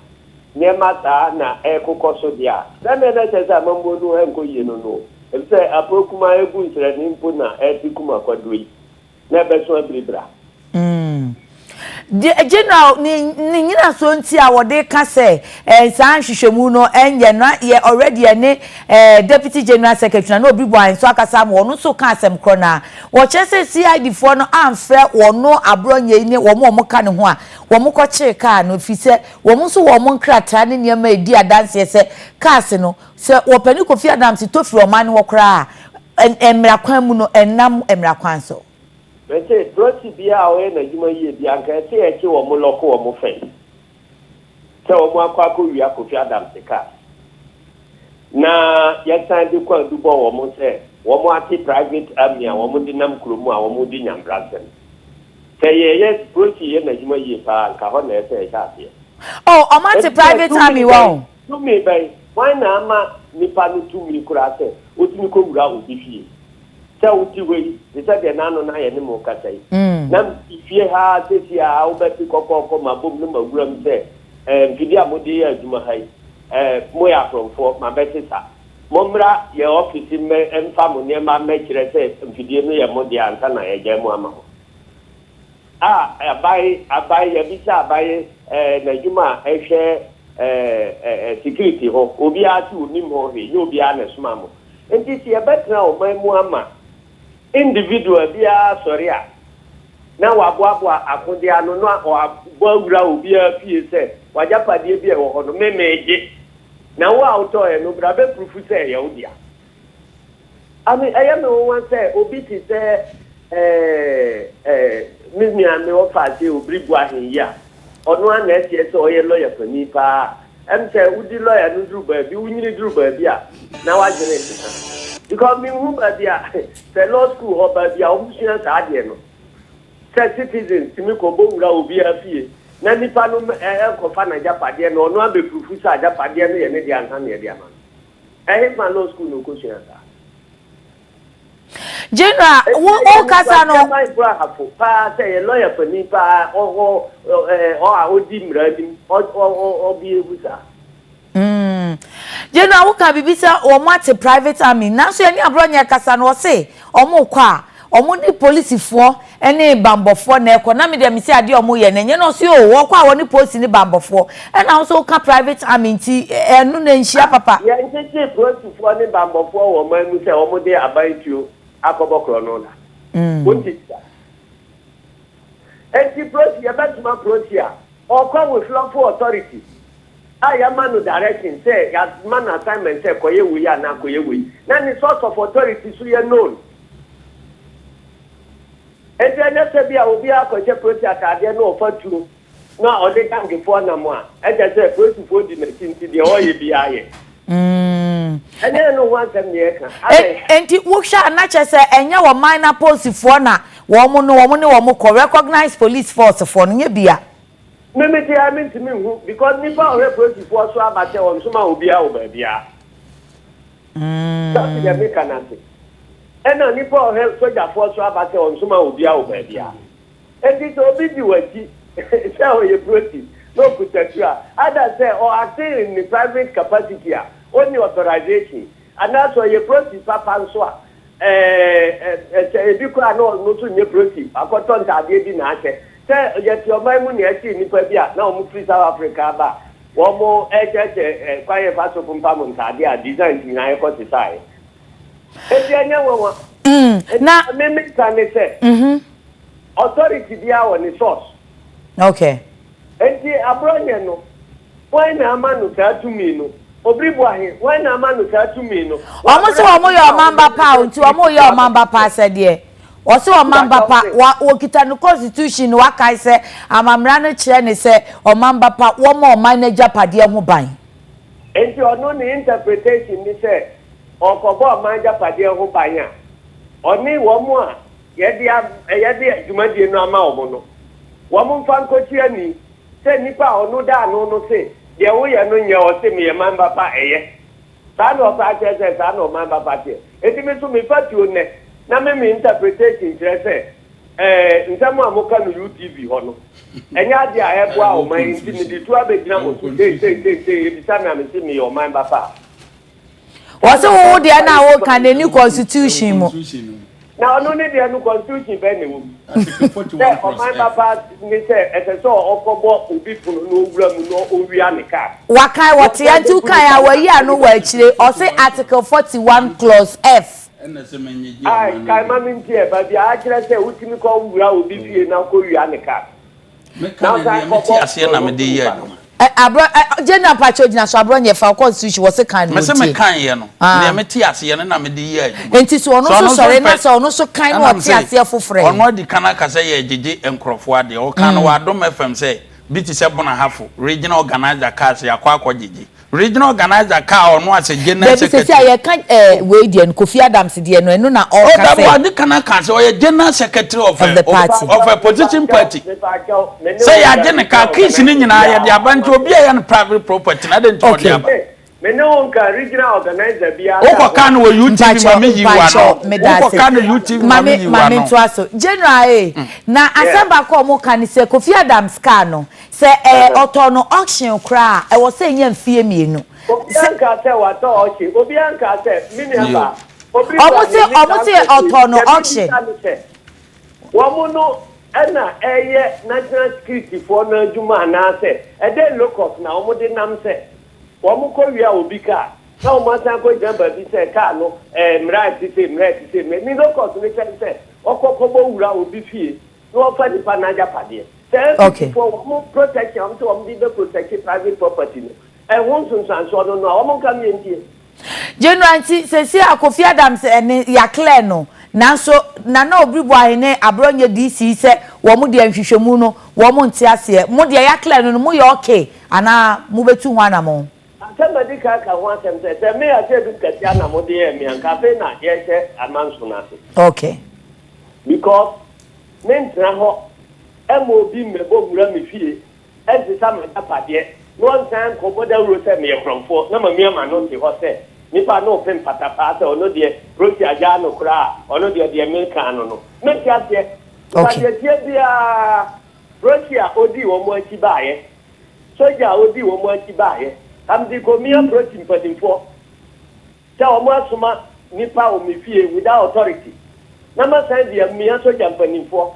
nneɛma saa na ɛrekokɔ so deɛ a, sɛdeɛ na ɛkyerɛ sɛ amammuo no renkɔ yie no no o. Efisɛ aporɔ kumaa egu nsrɛne mpo na ɛrete kum akwaduro yi. na ɛbɛso abiri bra. Mm. General, ne ne nyinasoɔ nti a wɔde ka sɛ eh, saa nhwehwɛmu no ɛnyɛ no yɛ already ɛne eh, Deputy General Secretary na na obi bɔ nso akasa ama wɔn nso ka asɛm korɔ na wɔkyerɛ sɛ CID foɔ no amfrɛ wɔn aborɔnyɛ yi ne wɔn a wɔka ne ho a wɔn kɔkyere kaa no ɛfiri sɛ wɔn nso wɔn nkrataa ne nneɛma ɛdi adanseɛ sɛ cars no sɛ wɔpɛ ne Kofi Adams tɔ firi ɔman no hɔ koraa a mmara kwan mu no ɛnam mmara kwan so. Mese prɔsi biaa a ɔyɛ n'adwuma yie biaa nka ɛsɛ yɛkye wɔn lɔko wɔn first sɛ wɔn akɔ akɔ wia Kofi Adams cars na yɛsan de kwaadu bɔ wɔn sɛ wɔn ate private army a wɔn de nam kuro mu a wɔn di nyambrasɛm. Sɛ yɛyɛ prɔsi yɛ n'adwuma yie paa nka hɔ na ɛsɛ yɛhyɛ aseɛ. Oh, ɔmo ate Efisɛ private tumi army wɔ bɛn, ho. tumi bɛn, hwan na ama nipa no tumi koraa sɛ otumi kɔ wura obi fie? Sɛ wote hɔ yi, te sɛ deɛ n'ano no ayɛ ne mo rekasa yi, na mete fie ha ara seesei ara, wobɛte kɔkɔɔkɔ m'abom ne m'awuram sɛ, eh, mfidie a mode yɛ adwuma ha yi, eh, moyɛ akorɔmfoɔ, mabɛsesa. Mommra yɛn ɔfese mmɛ mfa mo nneɛma mmɛkyerɛ sɛ mfidie no yɛ mo dea ansa na yɛagyae mu ama mo. A aban aban yɛabisa aban eh, n'adwuma a ɛhwɛ eh, eh, security ho, obiara se onim ho hwee, nyɛ obiara na ɛsoma mo. Nti sɛ yɛbɛtena ɔman mu ama individual biara asɔre a na waboaboa akodeɛ ano na wabɔ awura obiara fie sɛ w'agyapadeɛ bi a ɛwɔ hɔ no me meegye na wo a wotɔeɛ no bra bɛpurufu sɛ ɛyɛ wo dea. I mean, ɛyɛ me nwonwa sɛ obi te sɛ eh, eh, me nua me wɔfa ase Obiri Boahen yi a ɔno ara na ɛteɛ sɛ ɔyɛ lɔya panin paa. Ɛm sɛ wodi lɔya no duru baabi, wonyini duru baabi a na w'adwene sesa. Because menhu baabi a sɛ law school hɔ baabi a wɔsua saa adeɛ no sɛ citizens tumi kɔbɔ wura obiara fie na nipa no ɛnkɔfa n'agyapadeɛ na ɔno abɛpurufu sɛ agyapadeɛ no yɛ ne deɛ ansa na yɛde ama no. Ɛhefa law school na ɔkɔsua saa? General, wo wo kasa no. Chairman Brahafo paa sɛ yɛ lawyer panin paa ɔ ɔ ɔ a ɔdi mmara anim ɔ ɔ ɔ ɔbie gu saa. Mm. General, wo ka biribi sɛ wɔn ate private army nanso yɛne aborɔ kasa no ɔse wɔn kɔ a wɔn ne polisifoɔ ne bambɔfoɔ na ɛkɔ na me deɛ mesi adeɛ a wɔn yɛ no ɛnyɛ na ɔse o wɔkɔ a wɔne polisi ne bambɔfoɔ ɛna nso woka private army nti ɛno na nhyia papa. Yɛnkyekye polisifoɔ ne bambɔfoɔ wɔ ɔman mu sɛ wɔn de aban tuo akɔbɔ korɔ no da. Wonti da. Enti polisi yɛbɛsoma polisi a ɔkɔ with lawful authority a yɛama no direction sɛ yɛama no assignment sɛ kɔyɛ wei anaa kɔyɛ wei na ne source of authority so yɛ known. Enti ɛnyɛ sɛ bi a obiara akɔhyɛ polisi ataadeɛ na ɔfa tuo na ɔde gangfoɔ nam a ɛkyɛ sɛ polisifoɔ di n'akyi nti deɛ ɔyɛ biara yɛ. Ɛnyɛ no ho asɛm ne yɛka. Enti wohwɛ a na kyerɛ sɛ ɛnyɛ wɔ minor polisifoɔ na wɔn no wɔn ne wɔn kɔ recognized police force foɔ no nyɛ bia. Mímí ti a mi ntumi nhu because nipa a ɔhwɛ polisifoɔ so aba sɛ ɔnsoma obiara wɔ baabiara. Sɔɔsi deɛ meka n'ase. Ɛna nipa a ɔhwɛ sogyafoɔ so aba sɛ ɔnsoma obiara wɔ baabiara. Eti sɛ obi di w'akyi sɛ ɔyɛ polisi na okuta tuo a ada sɛ ɔ acting in ne private capacity a ɔnni authorization anaasɛ ɔyɛ polisi papa nso a ɛɛ sɛ ebi koraa na ɔno nso nyɛ polisi akɔtɔ ntaadeɛ bi na ahyɛ sɛ yɛte ɔman mu nea ɛkyee nipa bi a na wɔn firi South Africa aba a wɔn ɛkyerɛkyerɛ kwan yɛ fa so pompam ntaadeɛ a designs nyinaa yɛkɔ sesaeɛ eti ɛnyɛ nwanwa. Na mímí ka ne sɛ authority biara wɔ ne source. Okay. Enti aborɔnyɛ no wɔn na ama no saa tumi no Obiri Boahen wɔn na ama no saa tumi no. Wɔn sɛ wɔn yɛ ɔman ba pa o nti wɔn yɛ ɔman ba pa sɛdeɛ wɔsɛ ɔman ba pa wa wɔkita no constitution no wakae sɛ amammerɛ no kyerɛ ne sɛ ɔman ba pa wɔn ma ɔman no agyapadeɛ ho ban. Enti ɔno ne interpretation ni sɛ ɔkɔbɔ ɔman agyapadeɛ ho ban a ɔne wɔn a yɛde yɛde dwumadie no ama wɔn no wɔn mfa nkɔsi ani sɛ nipa a ɔno da ano no se deɛ woyɛ no nyɛ ɔse meyɛ man ba pa ɛyɛ saa na ɔfa akyerɛ sɛ saa na ɔman ba pa teɛ eti mi so mefa tuo nnɛ na me me interpretation kyerɛ sɛ ɛɛ nsɛm a moka no UTV hɔ no ɛnyɛ adeɛ a ɛboa ɔman yi nti mede tuo abɛgyina mo so sei sei sei sei ebisa me a me se meyɛ ɔman ba pa. Wɔsɛ wo deɛ na woka n'ani constitution mu. Na ɔno ne deɛ no constitution bɛn na ɛwɔ mu sɛ ɔman papa ne sɛ ɛsɛ sɛ ɔkɔbɔ obi pono na owura mu na owia ne kaa. Wakan wɔte ya nti wokan a wayi ano wɔ akyire ɔse article 41 clause F. Ai kae ma me nti ɛ baabi a akyerɛ sɛ wotumi kɔ wura obi fie na kɔ wia ne kaa. Meka ne deɛ mete aseɛ na mede yɛ adwuma. Aborɔ ɛ general mpakyɛ ogyina so aborɔ nyɛ fa constitution wɔ se kan no Mese wɔtie. mekaeɛ no, deɛ mete aseɛ no na mede yɛ adwuma. Nti sɛ ɔno Sɛ nso ɔno nso sɔre na mpɛ sɛ ɔno nso kan na ɛna ɔte mese aseɛ foforɔ ɔno ɛ. adi kan aka sɛ yɛregyegye nkurɔfoɔ adeɛ. Ɔkaa no wɔ Adom FM sɛ bi te sɛ Bonahafo, regional organizer kaa sɛ yɛakɔ akɔgyegye. Regional organizer kaa ɔno as a general Dabi sɛsi a secretary. yɛka ɛɛ wei deɛ no Kofi Adams deɛ no ɛno na Oh, ɔka dabi sɛ wadi kan aka sɛ ɔyɛ general secretary of of a the party. of a opposition party. Sɛ yɛagye ne kaa keys no nyinaa yɛde aba nti obi a ɛyɛ no private property na adɛn nti ɔde Okay. aba. Me ne wo nka regional organizer biara sɛ Wokɔ kaa no wɔ UTV ma Mpakyɛw me yi wo ano. mpakyɛw meda Wokɔ ase. kaa no UTV ma me Mame yi wo mame ano. ntoa so. General ee na Yeah. asɛm baako a ɔmo ka ne sɛ Kofi Adams kaa no sɛ ɛɛ ɔtɔ no auction koraa a ɛwɔ sɛ ɛnya mfie mmienu. Obiara Sɛ nka sɛ watɔ auction. Obiara nka sɛ me nua Yo. ba. Obi ɔmo ba se ne ni ɔmo saa se nkɔsi. ɔtɔ no Deɛ auction. mebisa ne sɛ wɔn no ɛna ɛyɛ national security foɔ no adwuma anaasɛ ɛdɛn locus na wɔn de nam sɛ wɔn kɔ wia obi kaa. Na wɔn asan akɔgyina baabi sɛ kaa no ɛɛ mmara a ɛte sei, mmara a ɛte sei, mmara ne locus no kyerɛ sɛ ɔkɔ kɔbɔ wura obi fie na ɔfa nipa no agyapadeɛ. Sɛ NPP foɔ wɔn protection a wɔn sɛ wɔn de bɛ protect private property no ɛho nsunsuansoɔ no no a wɔn nka mmie ntie. General nti seesei a Kofi Adams ne yɛaclear no nanso Nana Obiri Boahe ne Abrɔnyɛ DC sɛ wɔn deɛ nhwehwɛmu no wɔn nte aseɛ mo deɛ yɛaclear no no moyɛ okay anaa mobɛtu ho anamɔn? Anka madi kan aka ho asɛm sɛ, sɛ me Asedu Nkatia na mode yɛɛ me a, anka afei na yɛrehyɛ amanso no ase. Okay. Because mentena hɔ mma obi mmɛbɔ nwura me fie nsesa m'agyapadeɛ na ɔnsan nkɔbɔ dawuro sɛ meyɛ korɔmfoɔ na mamia m'ano te hɔ sɛ nipa no repem patapaa sɛ ɔno deɛ Prossy agyaa no koraa a ɔno deɛ deɛ meka ano no mente aseɛ. Nka Okay. deɛ ɛteɛ biara Prossy a ɔdii wɔn akyi baeɛ Sogya a odi wɔn akyi baeɛ. Hamdi Komia Prossy mpanimfoɔ sɛ wɔn asoma nnipa wɔ me fie without authority na masan de amia sogya mpanimfoɔ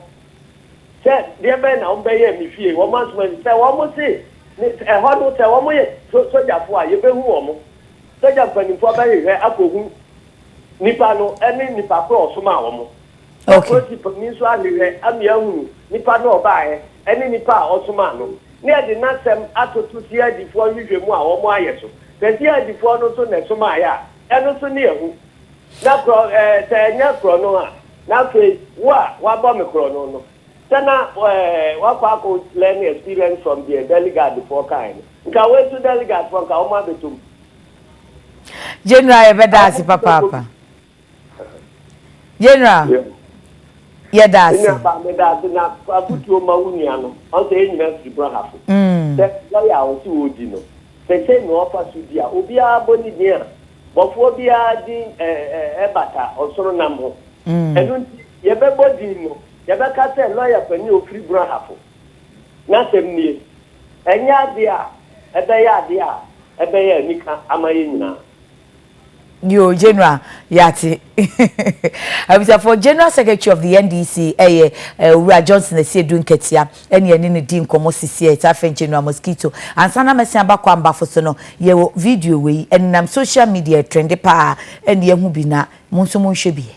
sɛ deɛ bɛn na wɔn bɛyɛɛ me fie wɔn asoma sɛ wɔn se ne ɛhɔ no sɛ wɔn yɛ sogyafoɔ a yɛbɛhu wɔn. Sogya mpanimfoɔ bɛhwehwɛ akɔhu nipa no ne nipa korɔ a ɔsomaa wɔn. Na Okay. polisi panin nso ahwehwɛ ama yɛahunu nipa no a ɔbaeɛ ne nipa a ɔsomaa no, na yɛde n'asɛm atoto CID foɔ nhwehwɛmu a wɔayɛ so. Sɛ CID foɔ no nso na ɛsomaeɛ a, ɛno nso ne yɛahu. Na korɔ ɛɛ sɛ ɛnyɛ korɔno a, na afei wo a woabɔ me korɔno no, sɛ na ɛɛ woakɔ akɔ learn experience from deɛ Delegard foɔ kaeɛ no, nka wei nso Delegard foɔ nka wɔn abɛtɔ mu. General yɛbɛda ase papaapa. General, yɛda ase. Me nua baa meda ase na afotuo ma wo nua no ɔn sɛ yɛn nyinaa firi Brahafo sɛ lɔya a ɔse ɔredi no sɛ sei na ɔfa so di a obiara bɔ ne din a bɔfoɔ biara din ɛbata ɔsoro nam ho ɛno nti yɛbɛbɔ din no yɛbɛka sɛ lɔya panin a ɔfiri Brahafo n'asɛm nie ɛnyɛ adeɛ a ɛbɛyɛ adeɛ a ɛbɛyɛ anika ama yɛn nyinaa. Yoo General yate. Abusuafoɔ General Secretary of the NDC ɛyɛ Owura Johnson Asiedu Nketia ɛne yɛne no di nkɔmmɔ sisiɛ saa afei General Mosquito. Ansa na mɛsen aba Kwambafo so no yɛwɔ video wei ɛnenam social media ɛtrende paa ɛne yɛahu bi na mo nso monhwɛ bi ɛ.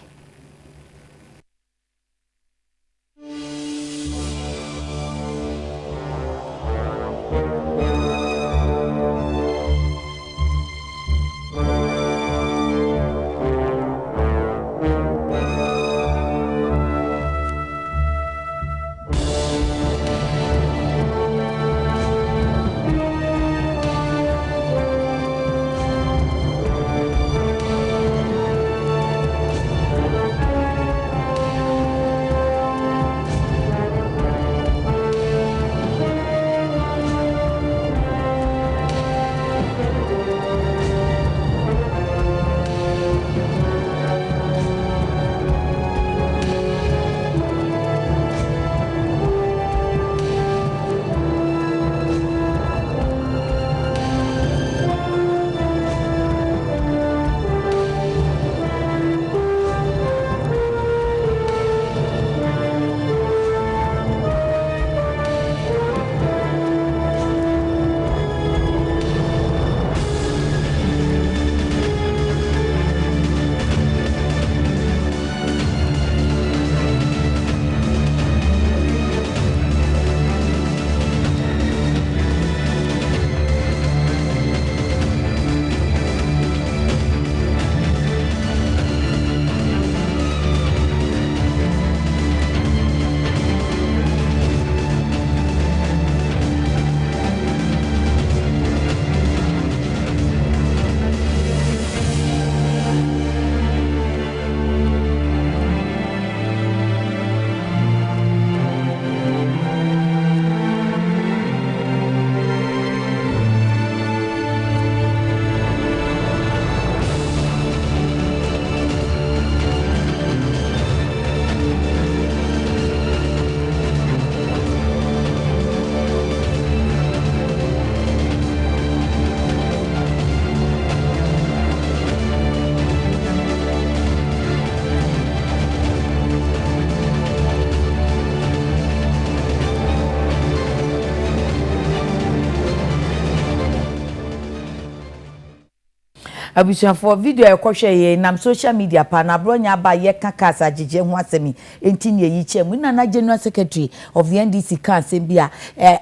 Abusuafoɔ, video a yɛkɔhwɛɛ yei nam social media paa na aborɔnya aba a yɛka cars agyegyeɛ ho asɛm yi nti na yɛyi kyɛɛ mu. Nna na General Secretary of the NDC kaa asɛm bi a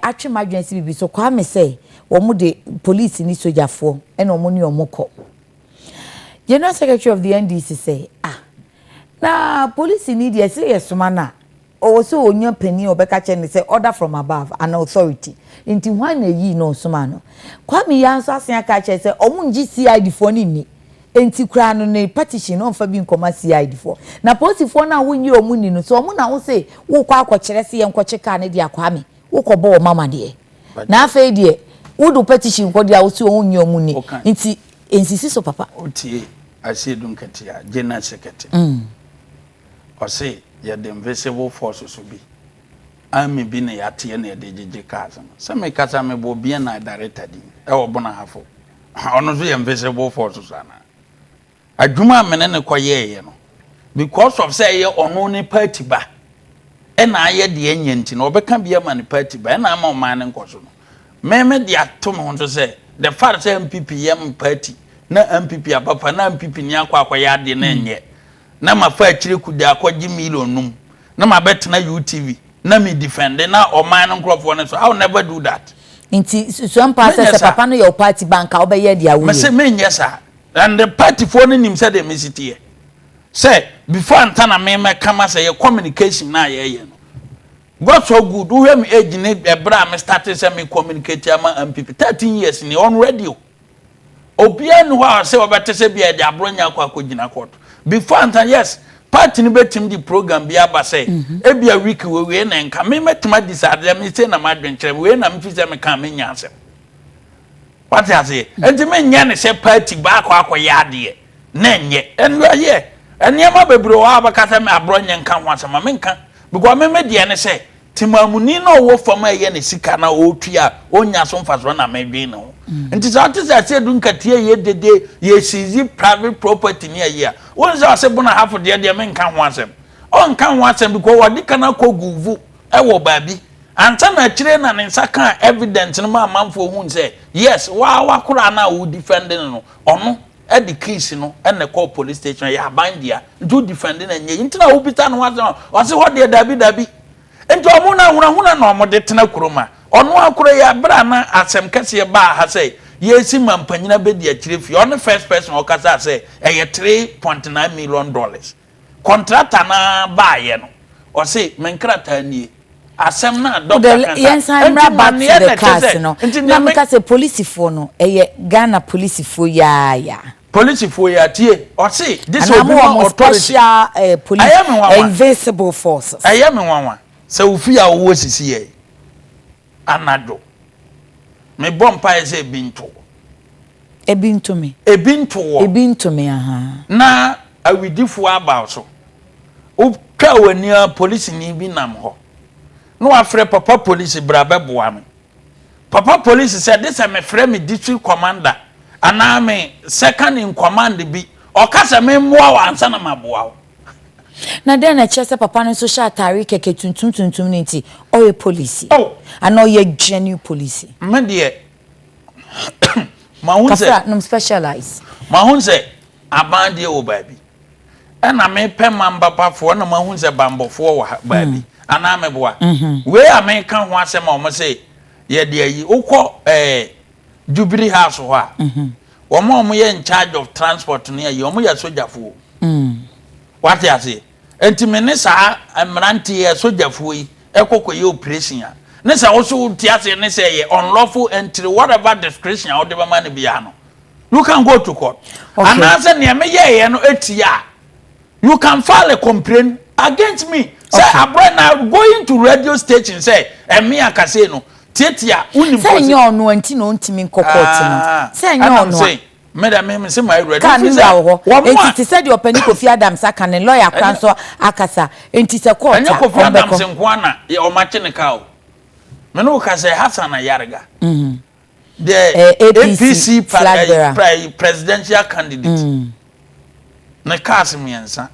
atwe m'adwene asi biribi so, Kwame sɛ wɔn de police ne sogyafoɔ na wɔn ne wɔn kɔ. General Secretary of the NDC sɛ ah na police ni deɛ sɛ yɛsoma no a Ɔwɔ sɛ ɔnya panin a ɔbɛka kyerɛ no sɛ order from above anaa authority. Nti hwan na ɛyii no ɔsomaa no? Kwame Yaa nso asen aka akyerɛ sɛ ɔmo ngye CID foɔ no nni. Nti koraa no ne petition no ɔmfa bi nkɔma CID foɔ. Na polisifoɔ no a wonnye ɔmo nni no sɛ ɔmo na wose wokɔ akɔkyerɛ sɛ yɛnkɔkye car no deɛ a Kwame wokɔbɔ wɔn amaneɛ. Na afei deɛ wode wo petition kɔ deɛ a wose ɔmo nnye ɔmo nni. Nti nsisi so papa. Wotie Asiedu Nketia, General Secretary. Ɔse yɛde invisible force so bi, army bi na yɛateɛ na yɛde gyegye cars no. Sɛ mekasa mebɔ BNI director din ɛwɔ Bonahafo. Ɔno nso yɛ invisible force so anaa? Adwuma a mene ne kɔyɛɛyɛ no, because of sɛ ɛyɛ ɔno ne party ba ɛna ayɛ deɛ ɛnyɛ nti no, ɔbɛka bi ama ne party ba ɛna ama ɔman no nkɔ so no. Me me de ato me ho so sɛ the fact sɛ NPP yɛ me party na NPP aba fa na NPP ni akɔ akɔyɛ adeɛ na ɛnyɛ na mafa akyire kuda akɔgye million num na mabɛtena UTV na me defend na ɔman no nkurɔfoɔ no so I will never do that. Nti susua mpa sɛ sɛ papa no yɛ wo party ba nka wobɛyɛ deɛ woyɛ. Mese menyɛ saa and the party foɔ no nim sɛdeɛ mesi teɛ sɛ before ansa na me mɛka ma sɛ yɛ communication na yɛyɛ no God so good wohwɛ me age ne ɛberɛ a me starte sɛ me communicate ama MPP 13 years ni on radio. Obiara nni hɔ a ɔsɛ ɔbɛte sɛ bia yɛde aborɔnya akɔ akɔgyina court. Before ansa, yes, party no bɛtumi de program bi aba sɛ mhm. ebia week wei wei na nka me mɛtumi adi saa adeɛ me sei na m'adwen kyerɛ me wei na mefi sɛ meka menya asɛm. Wate aseɛ? Mhm. Nti menyɛ ne sɛ party baakɔ akɔyɛ adeɛ na ɛnyɛ. Ɛno ɛyɛ nneɛma bebree wɔ hɔ a bɛka sɛ me aborɔnyɛ nka ho asɛm a menka because me me deɛ ne sɛ Temamuni no a ɔwɔ fam a ɛyɛ ne sika na ɔretua a ɔnnya so mfasoɔ na medwen ne ho. Nti sɛ ɔte sɛ Asiedu Nkatia yɛ dede, yɛ seize private property ne ayi a, wohu sɛ ɔse Bona Hafo deɛ deɛ menka ho asɛm. Ɔnka ho asɛm because wɔde kan akɔ guvu wɔ baabi ansa na akyire na ne nsa kaa evidence no ma amanfoɔ hun sɛ yes, waa wakoraa no a wo defend no no, ɔno de keys no na ɛkɔɔ police station, ɛyɛ aban dea, nti wo defend no ɛnyɛ yi. Nti na wobisa no ho asɛm a, ɔse hɔ deɛ dabi dabi. Nti ɔmo no ahunahuna na ɔmo de tena kurom a ɔno akora yi abere a na asɛm kɛseɛ baa ha sɛ yɛresi mampanyin abɛdi akyire fie ɔne first person ɔkasaa sɛ ɛyɛ $3.9 million contractor no ara baayɛ no ɔse me nkrataa nie asɛm no a doctor ka saa nti ma neɛ na ɛkyɛ sɛ nti na meka sɛ polisifoɔ no ɛyɛ Ghana polisifoɔ yi ara ya. Polisifoɔ yi atie ɔse gye sɛ obi ma authority. Special eh, police Ɛyɛ me nwanwa. invincible forces. Ɛyɛ me nwanwa sɛ wo fie a wowɔ sisi yɛ anadwo. Mebɔ mpaeɛ sɛ ebi nto wo. Ebi nto me. Ebi nto wɔ. Ebi nto me ahaa. Na awidifoɔ aba wo so. Wotwa w'ani ara polisini bi nam hɔ. Na wafrɛ papa polisi bra bɛboa me. Papa polisi sɛ de sɛ mefrɛ me district commander anaa me second in command bi, ɔka sɛ memmoa wo ansa na maboa wo. Na dɛn na ɛkyerɛ sɛ papa no nso hyɛ atare kɛkɛ tuntum tuntum no nti ɔyɛ polisi? Oh! Anaa ɔyɛ genuine polisi? Me deɛ, mahu sɛ. Kafra, nom specialize. Mahu sɛ aban deɛ wɔ baabi. Ɛna mepɛ mambapafoɔ na mahu sɛ bambɔfoɔ wɔ ha baabi anaa meboa wei a meka ho asɛm a wɔn se yɛde ayi wokɔ ɛɛ Jubilee House hɔ a wɔn a wɔyɛ in charge of transport ne ayi wɔn yɛ sogyafoɔ wate aseɛ nti me ne saa mmeranteɛ sogyafoɔ yi ɛkɔ kɔ yɛ operation a ne sɛ woso wote aseɛ ne sɛ yɛ unlawful entry whatever description a wode bɛma no biara no You can go to court. Okay. Anaasɛ nea meyɛeɛ no etia a, you can file a complaint against me. Sɛ Okay. abrɛ na going to radio station sɛ ɛme akasei no tiatia wonim Sɛ kɔsi. ɛnyɛ ɔno a nti na ɔntumi nkɔ court no. Ah, Sɛ ɛnyɛ ɛna ɔno a. mese me dɛ me mese my awurade Kaa mfiri no sɛ wura wɔ hɔ. wɔn Enti a te sɛ deɛ ɔpanin Kofi Adams aka no, lawyer koraa ɛnyɛ nso akasa. Enti sɛ court ɛnyɛ a, Kofi Adams wɔbɛkɔ. nko ara na yɛ wɔn akye ne kaa o. Me ne wo ka sɛ Hassan Ayariga. The APC APC flag bearer. Pre presidential candidate. Mm. Ne cars mmiɛnsa.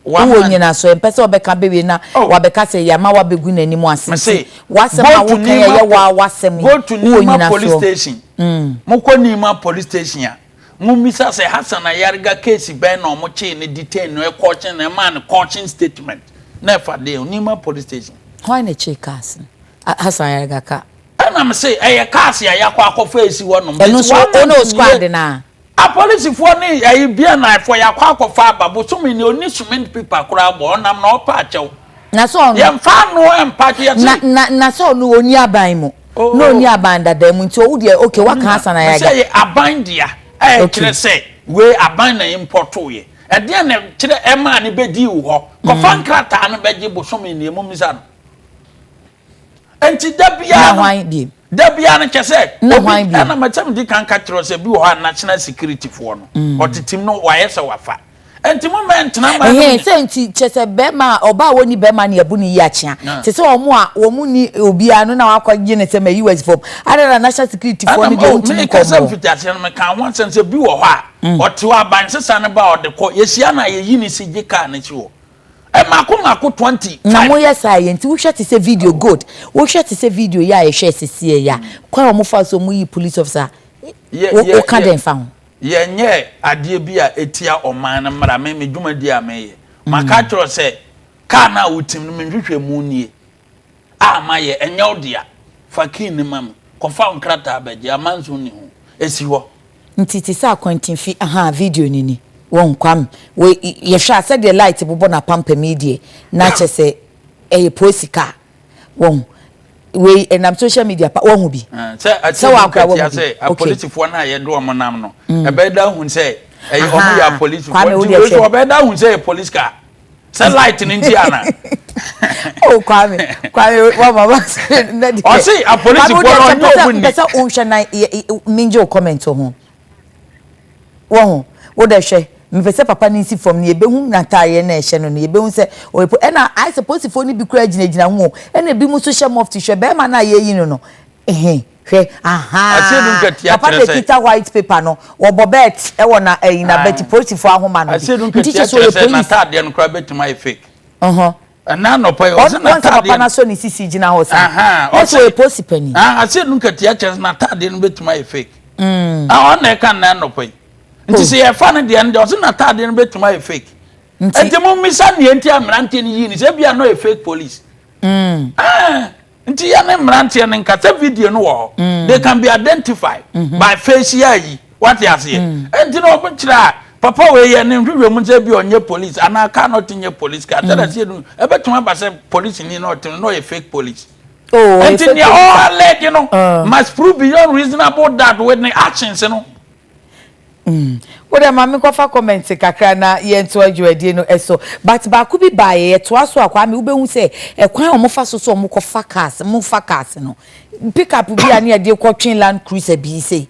Wowɔ nyinaso mpɛ sɛ ɔbɛka bɛwie na oh. wabɛka sɛ yɛama wabɛgu n'anim ase nti w'asɛm a woka yɛ yɛ waa w'asɛm yi wowɔ nyinasoɔ. Go to Nima police station. Mm. Mokɔ Nima police station a. Mommisa sɛ Hassan Ayariga case bɛn na wɔn kyee no detain no ɛkɔɔkyen no ɛmaa no caution statement na ɛfa deɛ Nima police station. Hwan na ɛkyee cars no? Hassan Ayariga car. Ɛna me se ɛyɛ cars a yɛakɔ akɔfa esi hɔ nom. Ɛno nso wo ne wo squad no a. Apolisifoɔ ne ayi BNI foɔ yɛakɔ akɔfa aba bosome ni ɔnni cement paper koraa bɔ ɔnam na ɔpɛ akyɛw. Na sɛ ɔno. Yɛmfa ano mpa kyɛ yɛse. Na na na sɛ ɔno ɔnni aban mu. Na ɔnni aban dadaa mu nti ɔwo deɛ okay waka Hassan Ayariga. Sɛ ɛyɛ aban dea a ɛkyerɛ sɛ wei aban na impɔtoeɛ. Ɛdeɛn na ɛkyerɛ ɛmaa no bɛdii wo hɔ? Kɔfa nkrataa no bɛgye bosome nie mommisa no. Nti da biara no da biara no kyɛ sɛ obi ɛna mɛsɛ medi kan ka kyerɛ sɛ bi wɔ hɔ a national security foɔ no ɔtetem no wayɛ sɛ wafa nti mo mɛ ntena ma no sɛ nti kyɛ sɛ bɛrima a ɔbaa wɔni bɛrima ne ɛbu ne yi akyea te sɛ wɔn a wɔn ni obiara no na wakɔ gye ne sɛ ma US fam ada na national security foɔ no deɛ wɔntumi nkɔ mɔ sɛ mfitiaseɛ no meka ho asɛm sɛ bi wɔ hɔ a ɔte hɔ abansesa no ba ɔde kɔ yɛhyia no a yɛyi ne si gye kaa no si hɔ. Mmaako mmaako 25. Na moyɛ saa yɛ nti wohwɛ te sɛ video good wohwɛ te sɛ video yi a yɛhwɛ sesiɛ yi a kwan a wɔfa so wɔyi police officer wo woka dɛn fa ho. Yɛnyɛ adeɛ bi a ɛtia ɔman no mmara me me dwumadie a meyɛ maka akyerɛ wo sɛ car no a wotim no me nhwehwɛmu nie a mayɛ ɛnyɛ wo dea fa key no ma me kɔfa wo nkrataa bɛgye amanso nni ho ɛsi hɔ. Nti te sɛ akwantinfi ahaa video no ni wahu Kwame wei yɛhwɛ a sɛdeɛ light bobɔ n'apampam yi deɛ na kyɛ sɛ ɛyɛ polisi car wahu wei ɛnam social media pa wahu bi sɛ sɛ wakora wahu bi sɛ apolisifoɔ no a yɛde wɔn nam no ɛbɛyɛ da hu sɛ ɛyɛ wɔn yɛ apolisifoɔ nti wei so ɔbɛyɛ da hu sɛ ɛyɛ police car. Sɛ light no nti ana. Oh Kwame, Kwame wa ma ma na di. Ɔsi apolisifoɔ no ɔnyɛ ɔmo ni. Mpɛ sɛ nhwɛ na mingye o comment ho. Wɔ ho, wo dɛ hwɛ, mepɛ sɛ papa no nsi fam no yɛbɛhu n'ataareɛ na ɛhyɛ no no yɛbɛhu sɛ ɔyɛ po ɛna ayɛ sɛ polisifoɔ no bi koraa gyinagyina ho o ɛna ebi mu nso hyɛ mufti hwɛ bɛrima no a yɛyi no no Ehe, hwɛ, ahaa, papa na ekita white paper no, wɔbɔ bɛɛt wɔ na ɛyi na bɛti polisifo ahoma no bi. Nti kyɛ sɛ ɔyɛ polisi. N'ataadeɛ no koraa bɛtumi ayɛ fake. Ɔhɔ. Ɛna anɔpa yi ɔsɛ n'ataadeɛ. Wɔn sɛ papa no asɔ ne sisi gyina hɔ saa. Na sɛ ɔyɛ polisi panin. Aseɛ no nkatia kyerɛ sɛ n'ataadeɛ no bɛtumi ayɛ fake. Ɔn na ɛka nnɛ anɔpa yi. Nti sɛ yɛfa no deɛ no deɛ ɔsɛ n'ataadeɛ no bɛtumi ayɛ fake. Nti mo mmisa nea nti a mmeranteɛ no yii no sɛ ebia na ɔyɛ fake police. Ɛɛ. Nti yɛne mmeranteɛ no nka sɛ video no wɔ hɔ mm. they can be identified mm -hmm. by facial yi wate aseɛ mm. nti na ɔmo kyerɛ a papa wei yɛ ne nhwehwɛ mu sɛ bi ɔnyɛ police anaa car na ɔte nyɛ police car sɛ ɛsɛ no ɛbɛtumi aba sɛ police ni na ɔte no na ɔyɛ fake police. Oh, nti nea ɔalɛgye no must prove beyond reasonable doubt with ne actions no. Wo deɛ ma me nkɔfa comment kakra na yɛntoa dwumadie no so. But baako bi baeɛ, yɛtoa so a Kwame wobɛhu sɛ ɛkwan a wɔfa so sɛ wɔkɔfa cars, mofa cars no, pick up bi a ne yɛde kɔtwe land cruiser bi sei,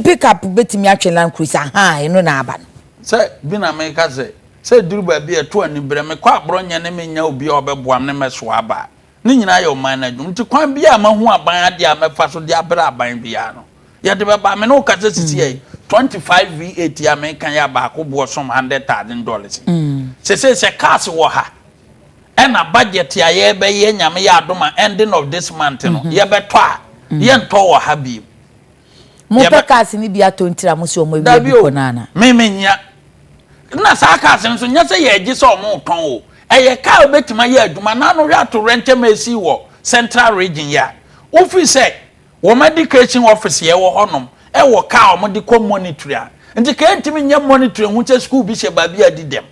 pick up bɛtumi atwe land cruiser, ahaa ɛno na aba no. Sɛ bi na meka sɛ, sɛ ɛduru baabi a ɛto aniberɛ, mekɔ aborɔnyɛ ne mennya obi a ɔbɛboa me ne mɛsoa aba a, ne nyinaa yɛ ɔman no adwuma. Nti kwan biara a mahu aban adeɛ a mɛfa so de abrɛ aban biara no, Yɛde bɛba. Me ne wo kasa sisi yɛ 25 V8 a meka yɛ a baako boɔ som $100,000 yi. Sesei sɛ cars wɔ ha ɛna budget a yɛbɛyɛ Nyame yɛ adom a ending of this month no yɛbɛtɔ a yɛntɔ wɔ ha biem. Mopɛ cars no bi atɔ ntira mo se ɔmo awia bi kɔ no ana? Me mennya. Na saa cars no nso nyɛ sɛ yɛgye sɛ ɔmo retɔn o. Ɛyɛ car a wobɛtumi ayɛ adwuma. Naano hwɛ atowerɛnkyɛm a esii wɔ central region yi a wofiri sɛ Wɔn education office yɛ wɔ hɔ nom wɔ car a wɔn de kɔ monitory a nti ka yɛntumi nyɛ monitory ho sɛ school bi hyɛ baabi a di dɛm.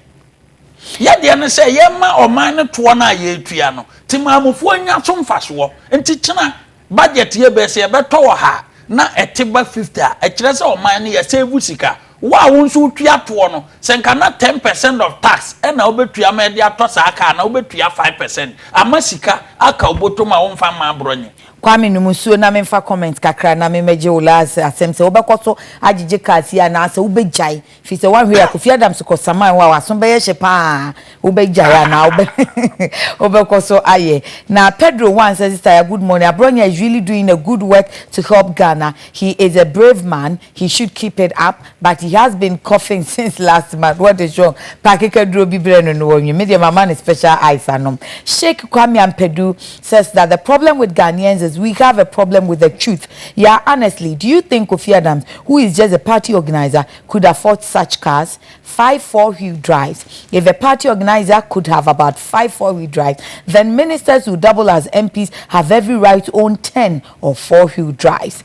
Yɛ deɛ ne sɛ yɛma ɔman no toɔ no a yɛretua no temaamufoɔ nya so mfasoɔ nti kyena budget yɛ bɛɛ sɛ yɛbɛtɔ wɔ ha na ɛte ba 50 a ɛkyerɛ sɛ ɔman no yɛ save sika. Wo a wo nso wotua toɔ no sɛ nka na 10% of tax ɛna wobɛtua ma ɛde atɔ saa car no a wobɛtua 5% ama sika aka wo bɔtɔm a womfa mma aborɔnyɛ. Kwame nom nsuo na memfa comment kakra na memmɛgye wo last asɛm sɛ wobɛkɔ so agyegye cars yi anaa sɛ wobɛgyae firi sɛ woanhwɛ yie a Kofi Adams kɔ saman hɔ a w'aso bɛyɛ hye paa wobɛgyae anaa wobɛ wobɛkɔ so ayɛ na Pedro One says sister ya good morning Abronya is really doing a good work to help Ghana he is a brave man he should keep it up but he has been coughing since last month what is wrong pa akekaduro bi brɛ no no wɔnwe me deɛ mama no special ice anom Sheikh Kwame Ampadu says that the problem with Ghanaians is Justice, we have a problem with the truth. Yeah, honestly, do you think Kofi Adams, who is just a party organizer, could afford such cars? 5 four-wheel drives. If a party organizer could have about 5 four-wheel drives, then ministers who double as MPs have every right to own 10 or four-wheel drives.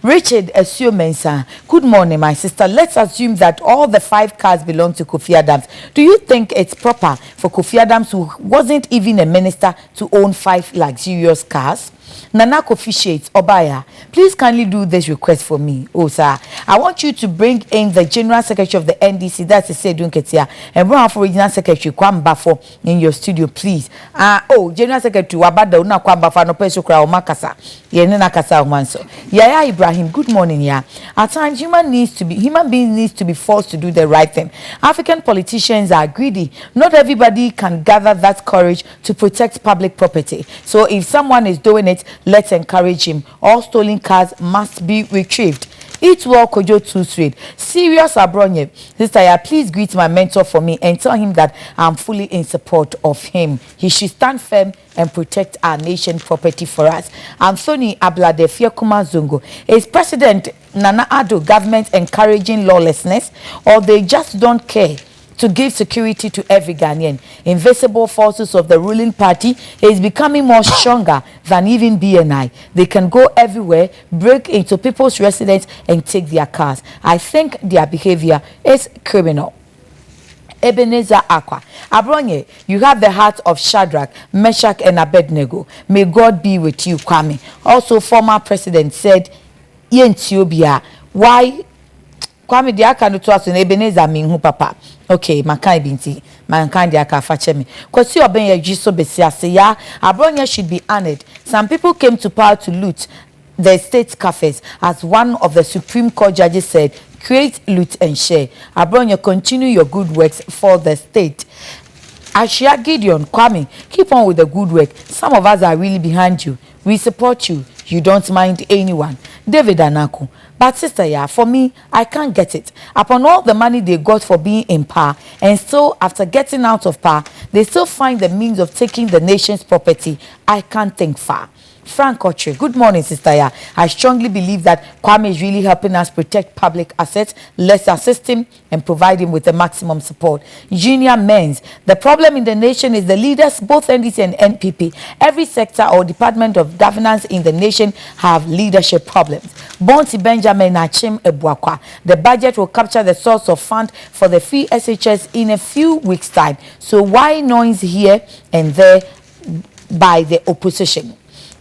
Richard Esuo good morning, my sister. Let's assume that all the five cars belong to Kofi Adams. Do you think it's proper for Kofi Adams, who wasn't even a minister, to own five luxurious cars? Nana Kofi Shades Obaya, please kindly do this request for me. Oh, sir, I want you to bring in the General Secretary of the NDC, that's Asiedu Nketia, and run for Regional Secretary Kwame Baffoe in your studio, please. Oh, General Secretary Wabada una Kwame Baffoe no peso kra omakasa. Yene nakasa so. Yaya Ibrahim, good morning, yeah. At times, human beings needs to be forced to do the right thing. African politicians are greedy. Not everybody can gather that courage to protect public property. So if someone is doing it, let's encourage him. All stolen cars must be retrieved. Eat well, Kojo Too Sweet. Serious Abronye. Sister, yeah, please greet my mentor for me and tell him that I'm fully in support of him. He should stand firm and protect our nation property for us. Anthony Ablade Fiekuma Zungu. Is President Nana Addo government encouraging lawlessness or they just don't care to give security to every Ghanaian? Invisible forces of the ruling party is becoming more stronger than even BNI. They can go everywhere, break into people's residence and take their cars. I think their behavior is criminal. Ebenezer Aqua. Abronye, you have the heart of Shadrach, Meshach, and Abednego. May God be with you, Kwame. Also, former president said, Yentiobia, why Kwame deɛ aka no to aso na Ebenezer minhu papa. Okay, makan bi nti mankan deɛ aka afa kyɛ me. Kwasi ɔbɛn yɛ dwi so besi ase ya. Abronye should be honored. Some people came to power to loot the state coffers. As one of the Supreme Court judges said, create, loot and share. Abronye, continue your good works for the state. Ashia Gideon Kwame, keep on with the good work. Some of us are really behind you. We support you. You don't mind anyone. David Anako. But sister, yeah, for me, I can't get it. Upon all the money they got for being in power, and still after getting out of power, they still find the means of taking the nation's property. I can't think far. Frank Oche, good morning, Sister Ya. I strongly believe that Kwame is really helping us protect public assets. Let's assist him and provide him with the maximum support. Junior Men's, the problem in the nation is the leaders, both NDC and NPP. Every sector or department of governance in the nation have leadership problems. Bonti Benjamin Achim Ebuakwa, the budget will capture the source of fund for the free SHS in a few weeks' time. So why noise here and there by the opposition?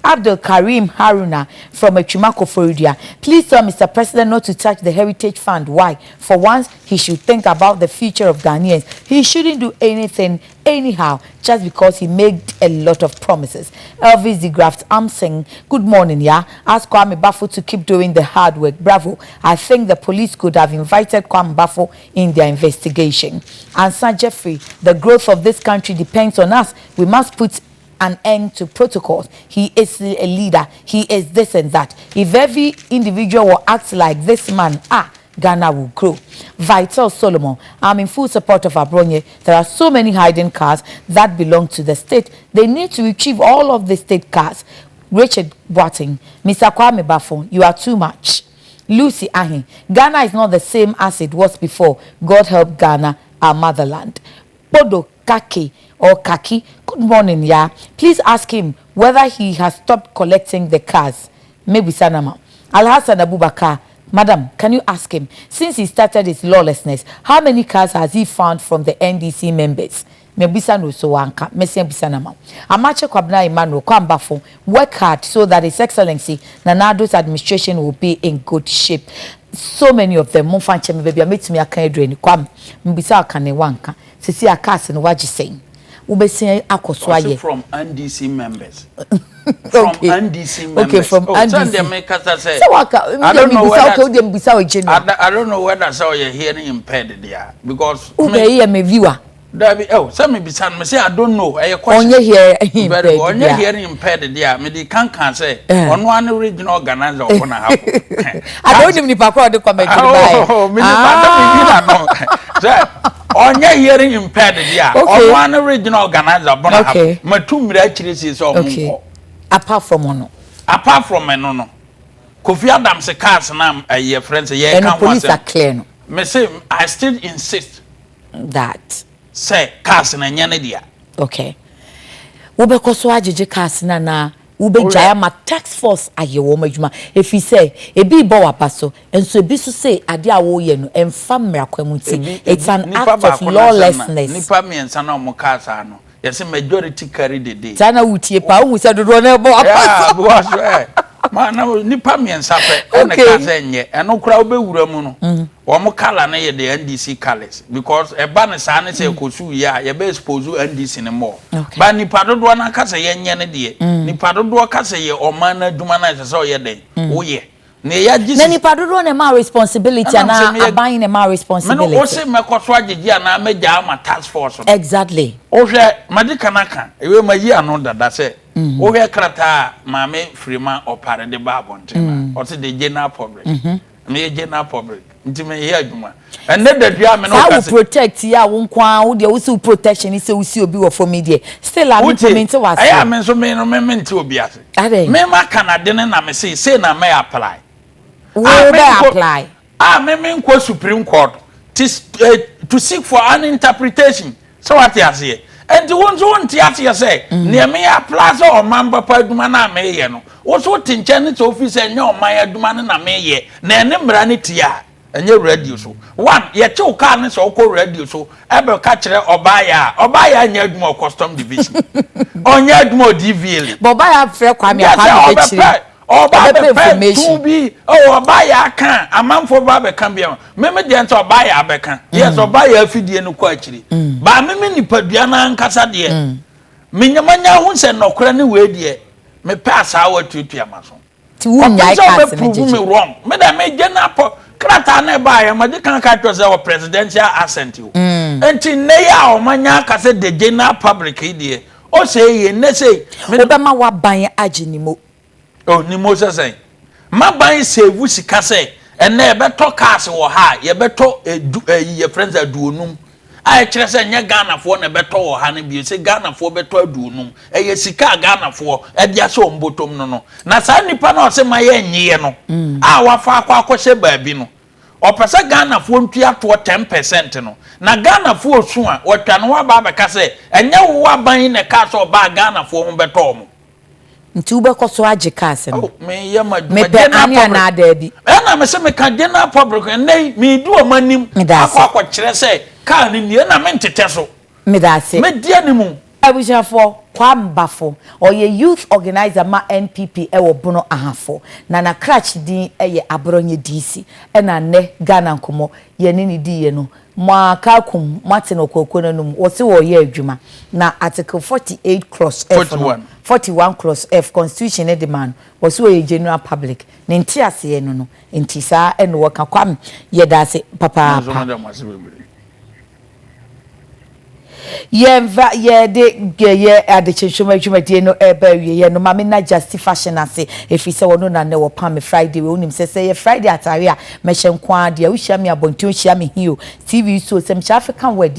Abdul Karim Haruna from Echuma Koforidua. Please tell Mr. President not to touch the Heritage Fund. Why? For once, he should think about the future of Ghanaians. He shouldn't do anything anyhow just because he made a lot of promises. Elvis de Graft Amsing, good morning, yeah. Ask Kwame Baffoe to keep doing the hard work. Bravo. I think the police could have invited Kwame Baffoe in their investigation. Answer Jeffrey, the growth of this country depends on us. We must put an end to protocols. He is a leader. He is this and that. If every individual will act like this man, ah, Ghana will grow. Vital Solomon, I'm in full support of Abronye. There are so many hiding cars that belong to the state. They need to retrieve all of the state cars. Richard Boateng, Mr. Kwame Baffoe, you are too much. Lucy Ahin, Ghana is not the same as it was before. God help Ghana, our motherland. Bodo Kaki or Kaki, good morning, yeah. Please ask him whether he has stopped collecting the cars. Maybe Sanama. Al Hassan Abubakar, Madam, can you ask him, since he started his lawlessness, how many cars has he found from the NDC members? Mebisa no so wanka mesia bisa na ma Amache Kwabena Emmanuel Kwame Baffoe work hard so that His Excellency Nana Addo's administration will be in good shape. So many of them momfa nkyɛ me baabi a metumi aka aduru ni Kwame mbisa aka ne wanka sisi aka no wagye sɛn wobɛsia akɔ so ayɛ from NDC members. From okay. NDC members. Okay, from oh, NDC. Sɛ waka I don't know whether okay, mbisa o general. I don't know whether sɛ ɔyɛ hearing impaired there because. Wobɛ yɛ me viewer. Dabi oh sɛ me bisa no me say I don't know ɛyɛ question. Ɔnyɛ hearing impaired. Very good ɔnyɛ hearing impaired there me di kankan sɛ ɔno ani regional organizer ɔkɔ na ha. Ada onim nipa kɔ ɔde comment ba yɛ. Oh mi nipa sɛ mi yi na no sɛ ɔnyɛ hearing impaired there ɔno ani regional organizer ɔbɔ na ha ma tu mmiri akyire si sɛ ɔmo nkɔ. Apart from ɔno. Apart from ɛno no, Kofi Adams cars na ɛyɛ friend sɛ yɛka Ɛno ho police asɛm. a clear no. Me say I still insist that sɛ cars na ɛnyɛ ne dea. Okay, wobɛkɔ so agyegye cars no anaa wobɛgyae ama task force ayɛ wɔn adwuma? Ɛfiri sɛ ebi bɔ waba so nso, ebi nso sɛ adeɛ a wɔreyɛ no ɛmfa mmara kwan mu, nti it's an act of lawlessness. Nipa mmiɛnsa na wɔn kaa saa no, yɛsɛ majority carry the day. Saa na wutie paa, wohu sɛ dodoɔ no ɛbɔ waba so. Because ma na nipa mmiɛnsa pɛ ɛna ka sɛ nyɛ ɛno koraa wobɛwura mu no, wɔn colour no yɛ the NDC colours, because ɛba ne saa ne sɛ ɛkɔsu yie a, yɛbɛ expose NDC ne mɔ. Ba nipa dodoɔ no aka sɛ yɛnyɛ no deɛ, nipa dodoɔ ka sɛ yɛ ɔman no adwuma no a ɛsɛ sɛ ɔyɛ dɛn woyɛ na yɛagye. Na nipa dodoɔ na ɛma responsibility anaa aban na ɛma responsibility? Mene wo se mɛkɔ so agyegye anaa mɛgya ama task force no? Exactly. Wohwɛ made kana ka ewe ma yi ano dada sɛ wohwɛ krataa a Maame Firima Ɔpare de ba abɔnten na ɔse the general public. Meyɛ general public nti meyɛ adwuma ɛnɛ dadua me no. Saa wo protect yi a, wo nko ara wo deɛ, wo si wo protection sɛ wo si obi wɔ fam yi deɛ, still a me me nte wase. Ɛyɛ a me nso me no me mente obi ase. Me ma kanade ne na me se na mɛ apply. Wo bɛ apply. A me nkɔ Supreme Court to seek for an interpretation sɛ wate aseɛ. Nti wo nso wonte aseɛ sɛ nea meyɛ apply sɛ ɔman papa adwuma no a meyɛ no, wo nso wote nkyɛn ne sɛ ofi sɛ ɛnyɛ ɔman adwuma no na meyɛ na ɛne mmara no tie a, ɛnyɛ radio so. One, yɛkye wo kaa ne sɛ wokɔ radio so ɛbɛka kyerɛ ɔbaayɛ a, ɔbaayɛ anyɛ adwuma wɔ custom division, ɔnyɛ adwuma wɔ DVLA. Bɔ ɔbaayɛ afrɛ Kwame a, Kwame bɛkyerɛ. Ɔba bɛpɛ tu bi, ɔba yɛ aka amanfoɔ ba bɛka bi ama mímí deɛ nso ɔba yɛ abɛka. Yes, ɔba yɛ afidie no kɔ akyiri baa mímí nipadua n'ankasa deɛ, menyamanya ho sɛ nnɔkora ne wei deɛ, mepɛ asaawa tuatua ma so. Ti wo nyae cars ne gyegye me wrong, me dɛ me gye na pɔ krataa na ɛbaa yɛ ma de kan ka kyerɛ sɛ wɔ presidential assent o. Nti nnɛ yi a ɔma aka sɛ the general public yi deɛ, ɔsɛ yie nnɛ sɛ. Wobɛma w'aban agye ne mo? Oh, ne mo sɛ sɛn maban save sika sɛ ɛnɛ yɛbɛtɔ cars wɔ ha a, yɛbɛtɔ edu ɛyi, yɛfrɛ sɛ 50 a, ɛkyerɛ sɛ nyɛ Ghanafoɔ na ɛbɛtɔ wɔ ha no bio, sɛ Ghanafoɔ bɛtɔ 50, ɛyɛ sika a Ghanafoɔ ɛde ahyɛ wɔn bɔtɔm no. Na saa nipa no a ɔsɛ ma yɛ nyeɛ no a wafa akɔ akɔhyɛ baabi no, ɔpɛ sɛ Ghanafoɔ ntua toɔ 10% no, na Ghanafoɔ su a, wɔatwa ne ho aba abɛka sɛ ɛnyɛ wo aban na ɛka sɛ ɔbaa Ghanafoɔ ho bɛtɔ wɔn. Nti wobɛkɔ so agye cars no? Meyɛ ma adwuma. Mepɛ ane anaa daabi? Ɛna me sɛ meka general public, ɛnɛ yi medi wɔn anim akɔ akɔkyerɛ sɛ kaa no nie na mentetɛ so. Meda ase. Medi anim. Abusuafoɔ, Kwame Bafo, ɔyɛ youth organizer ma NPP ɛwɔ Bono Ahafo, na n'akrakye din ɛyɛ Aborɔnyɛ DC. Ɛna nnɛ Ghana nkɔmmɔ yɛne ne diiɛ no, mo aka akum mo ate no ɔkɔɔkuo no anum, wɔse wɔreyɛ adwuma na Article 48 clause F no, 41 clause F, constitution ne de ma no, wɔse wɔyɛ general public ne nte aseɛ no, nti saa ɛna wɔka. Kwame, yɛda ase papaapa. Yɛmfa yɛde yɛyɛ adekyehyɛm adwumadie no ɛreba awieɛ no, maame na Justy Fashion ase, ɛfiri sɛ wɔno na nnɛ wɔpam me Friday wei. Wonim sɛ yɛ Friday atare a mɛhyɛ nko ara deɛ, wohyia me abɔnten, wohyia me hio TV so sɛ mehyɛ African wear deɛ.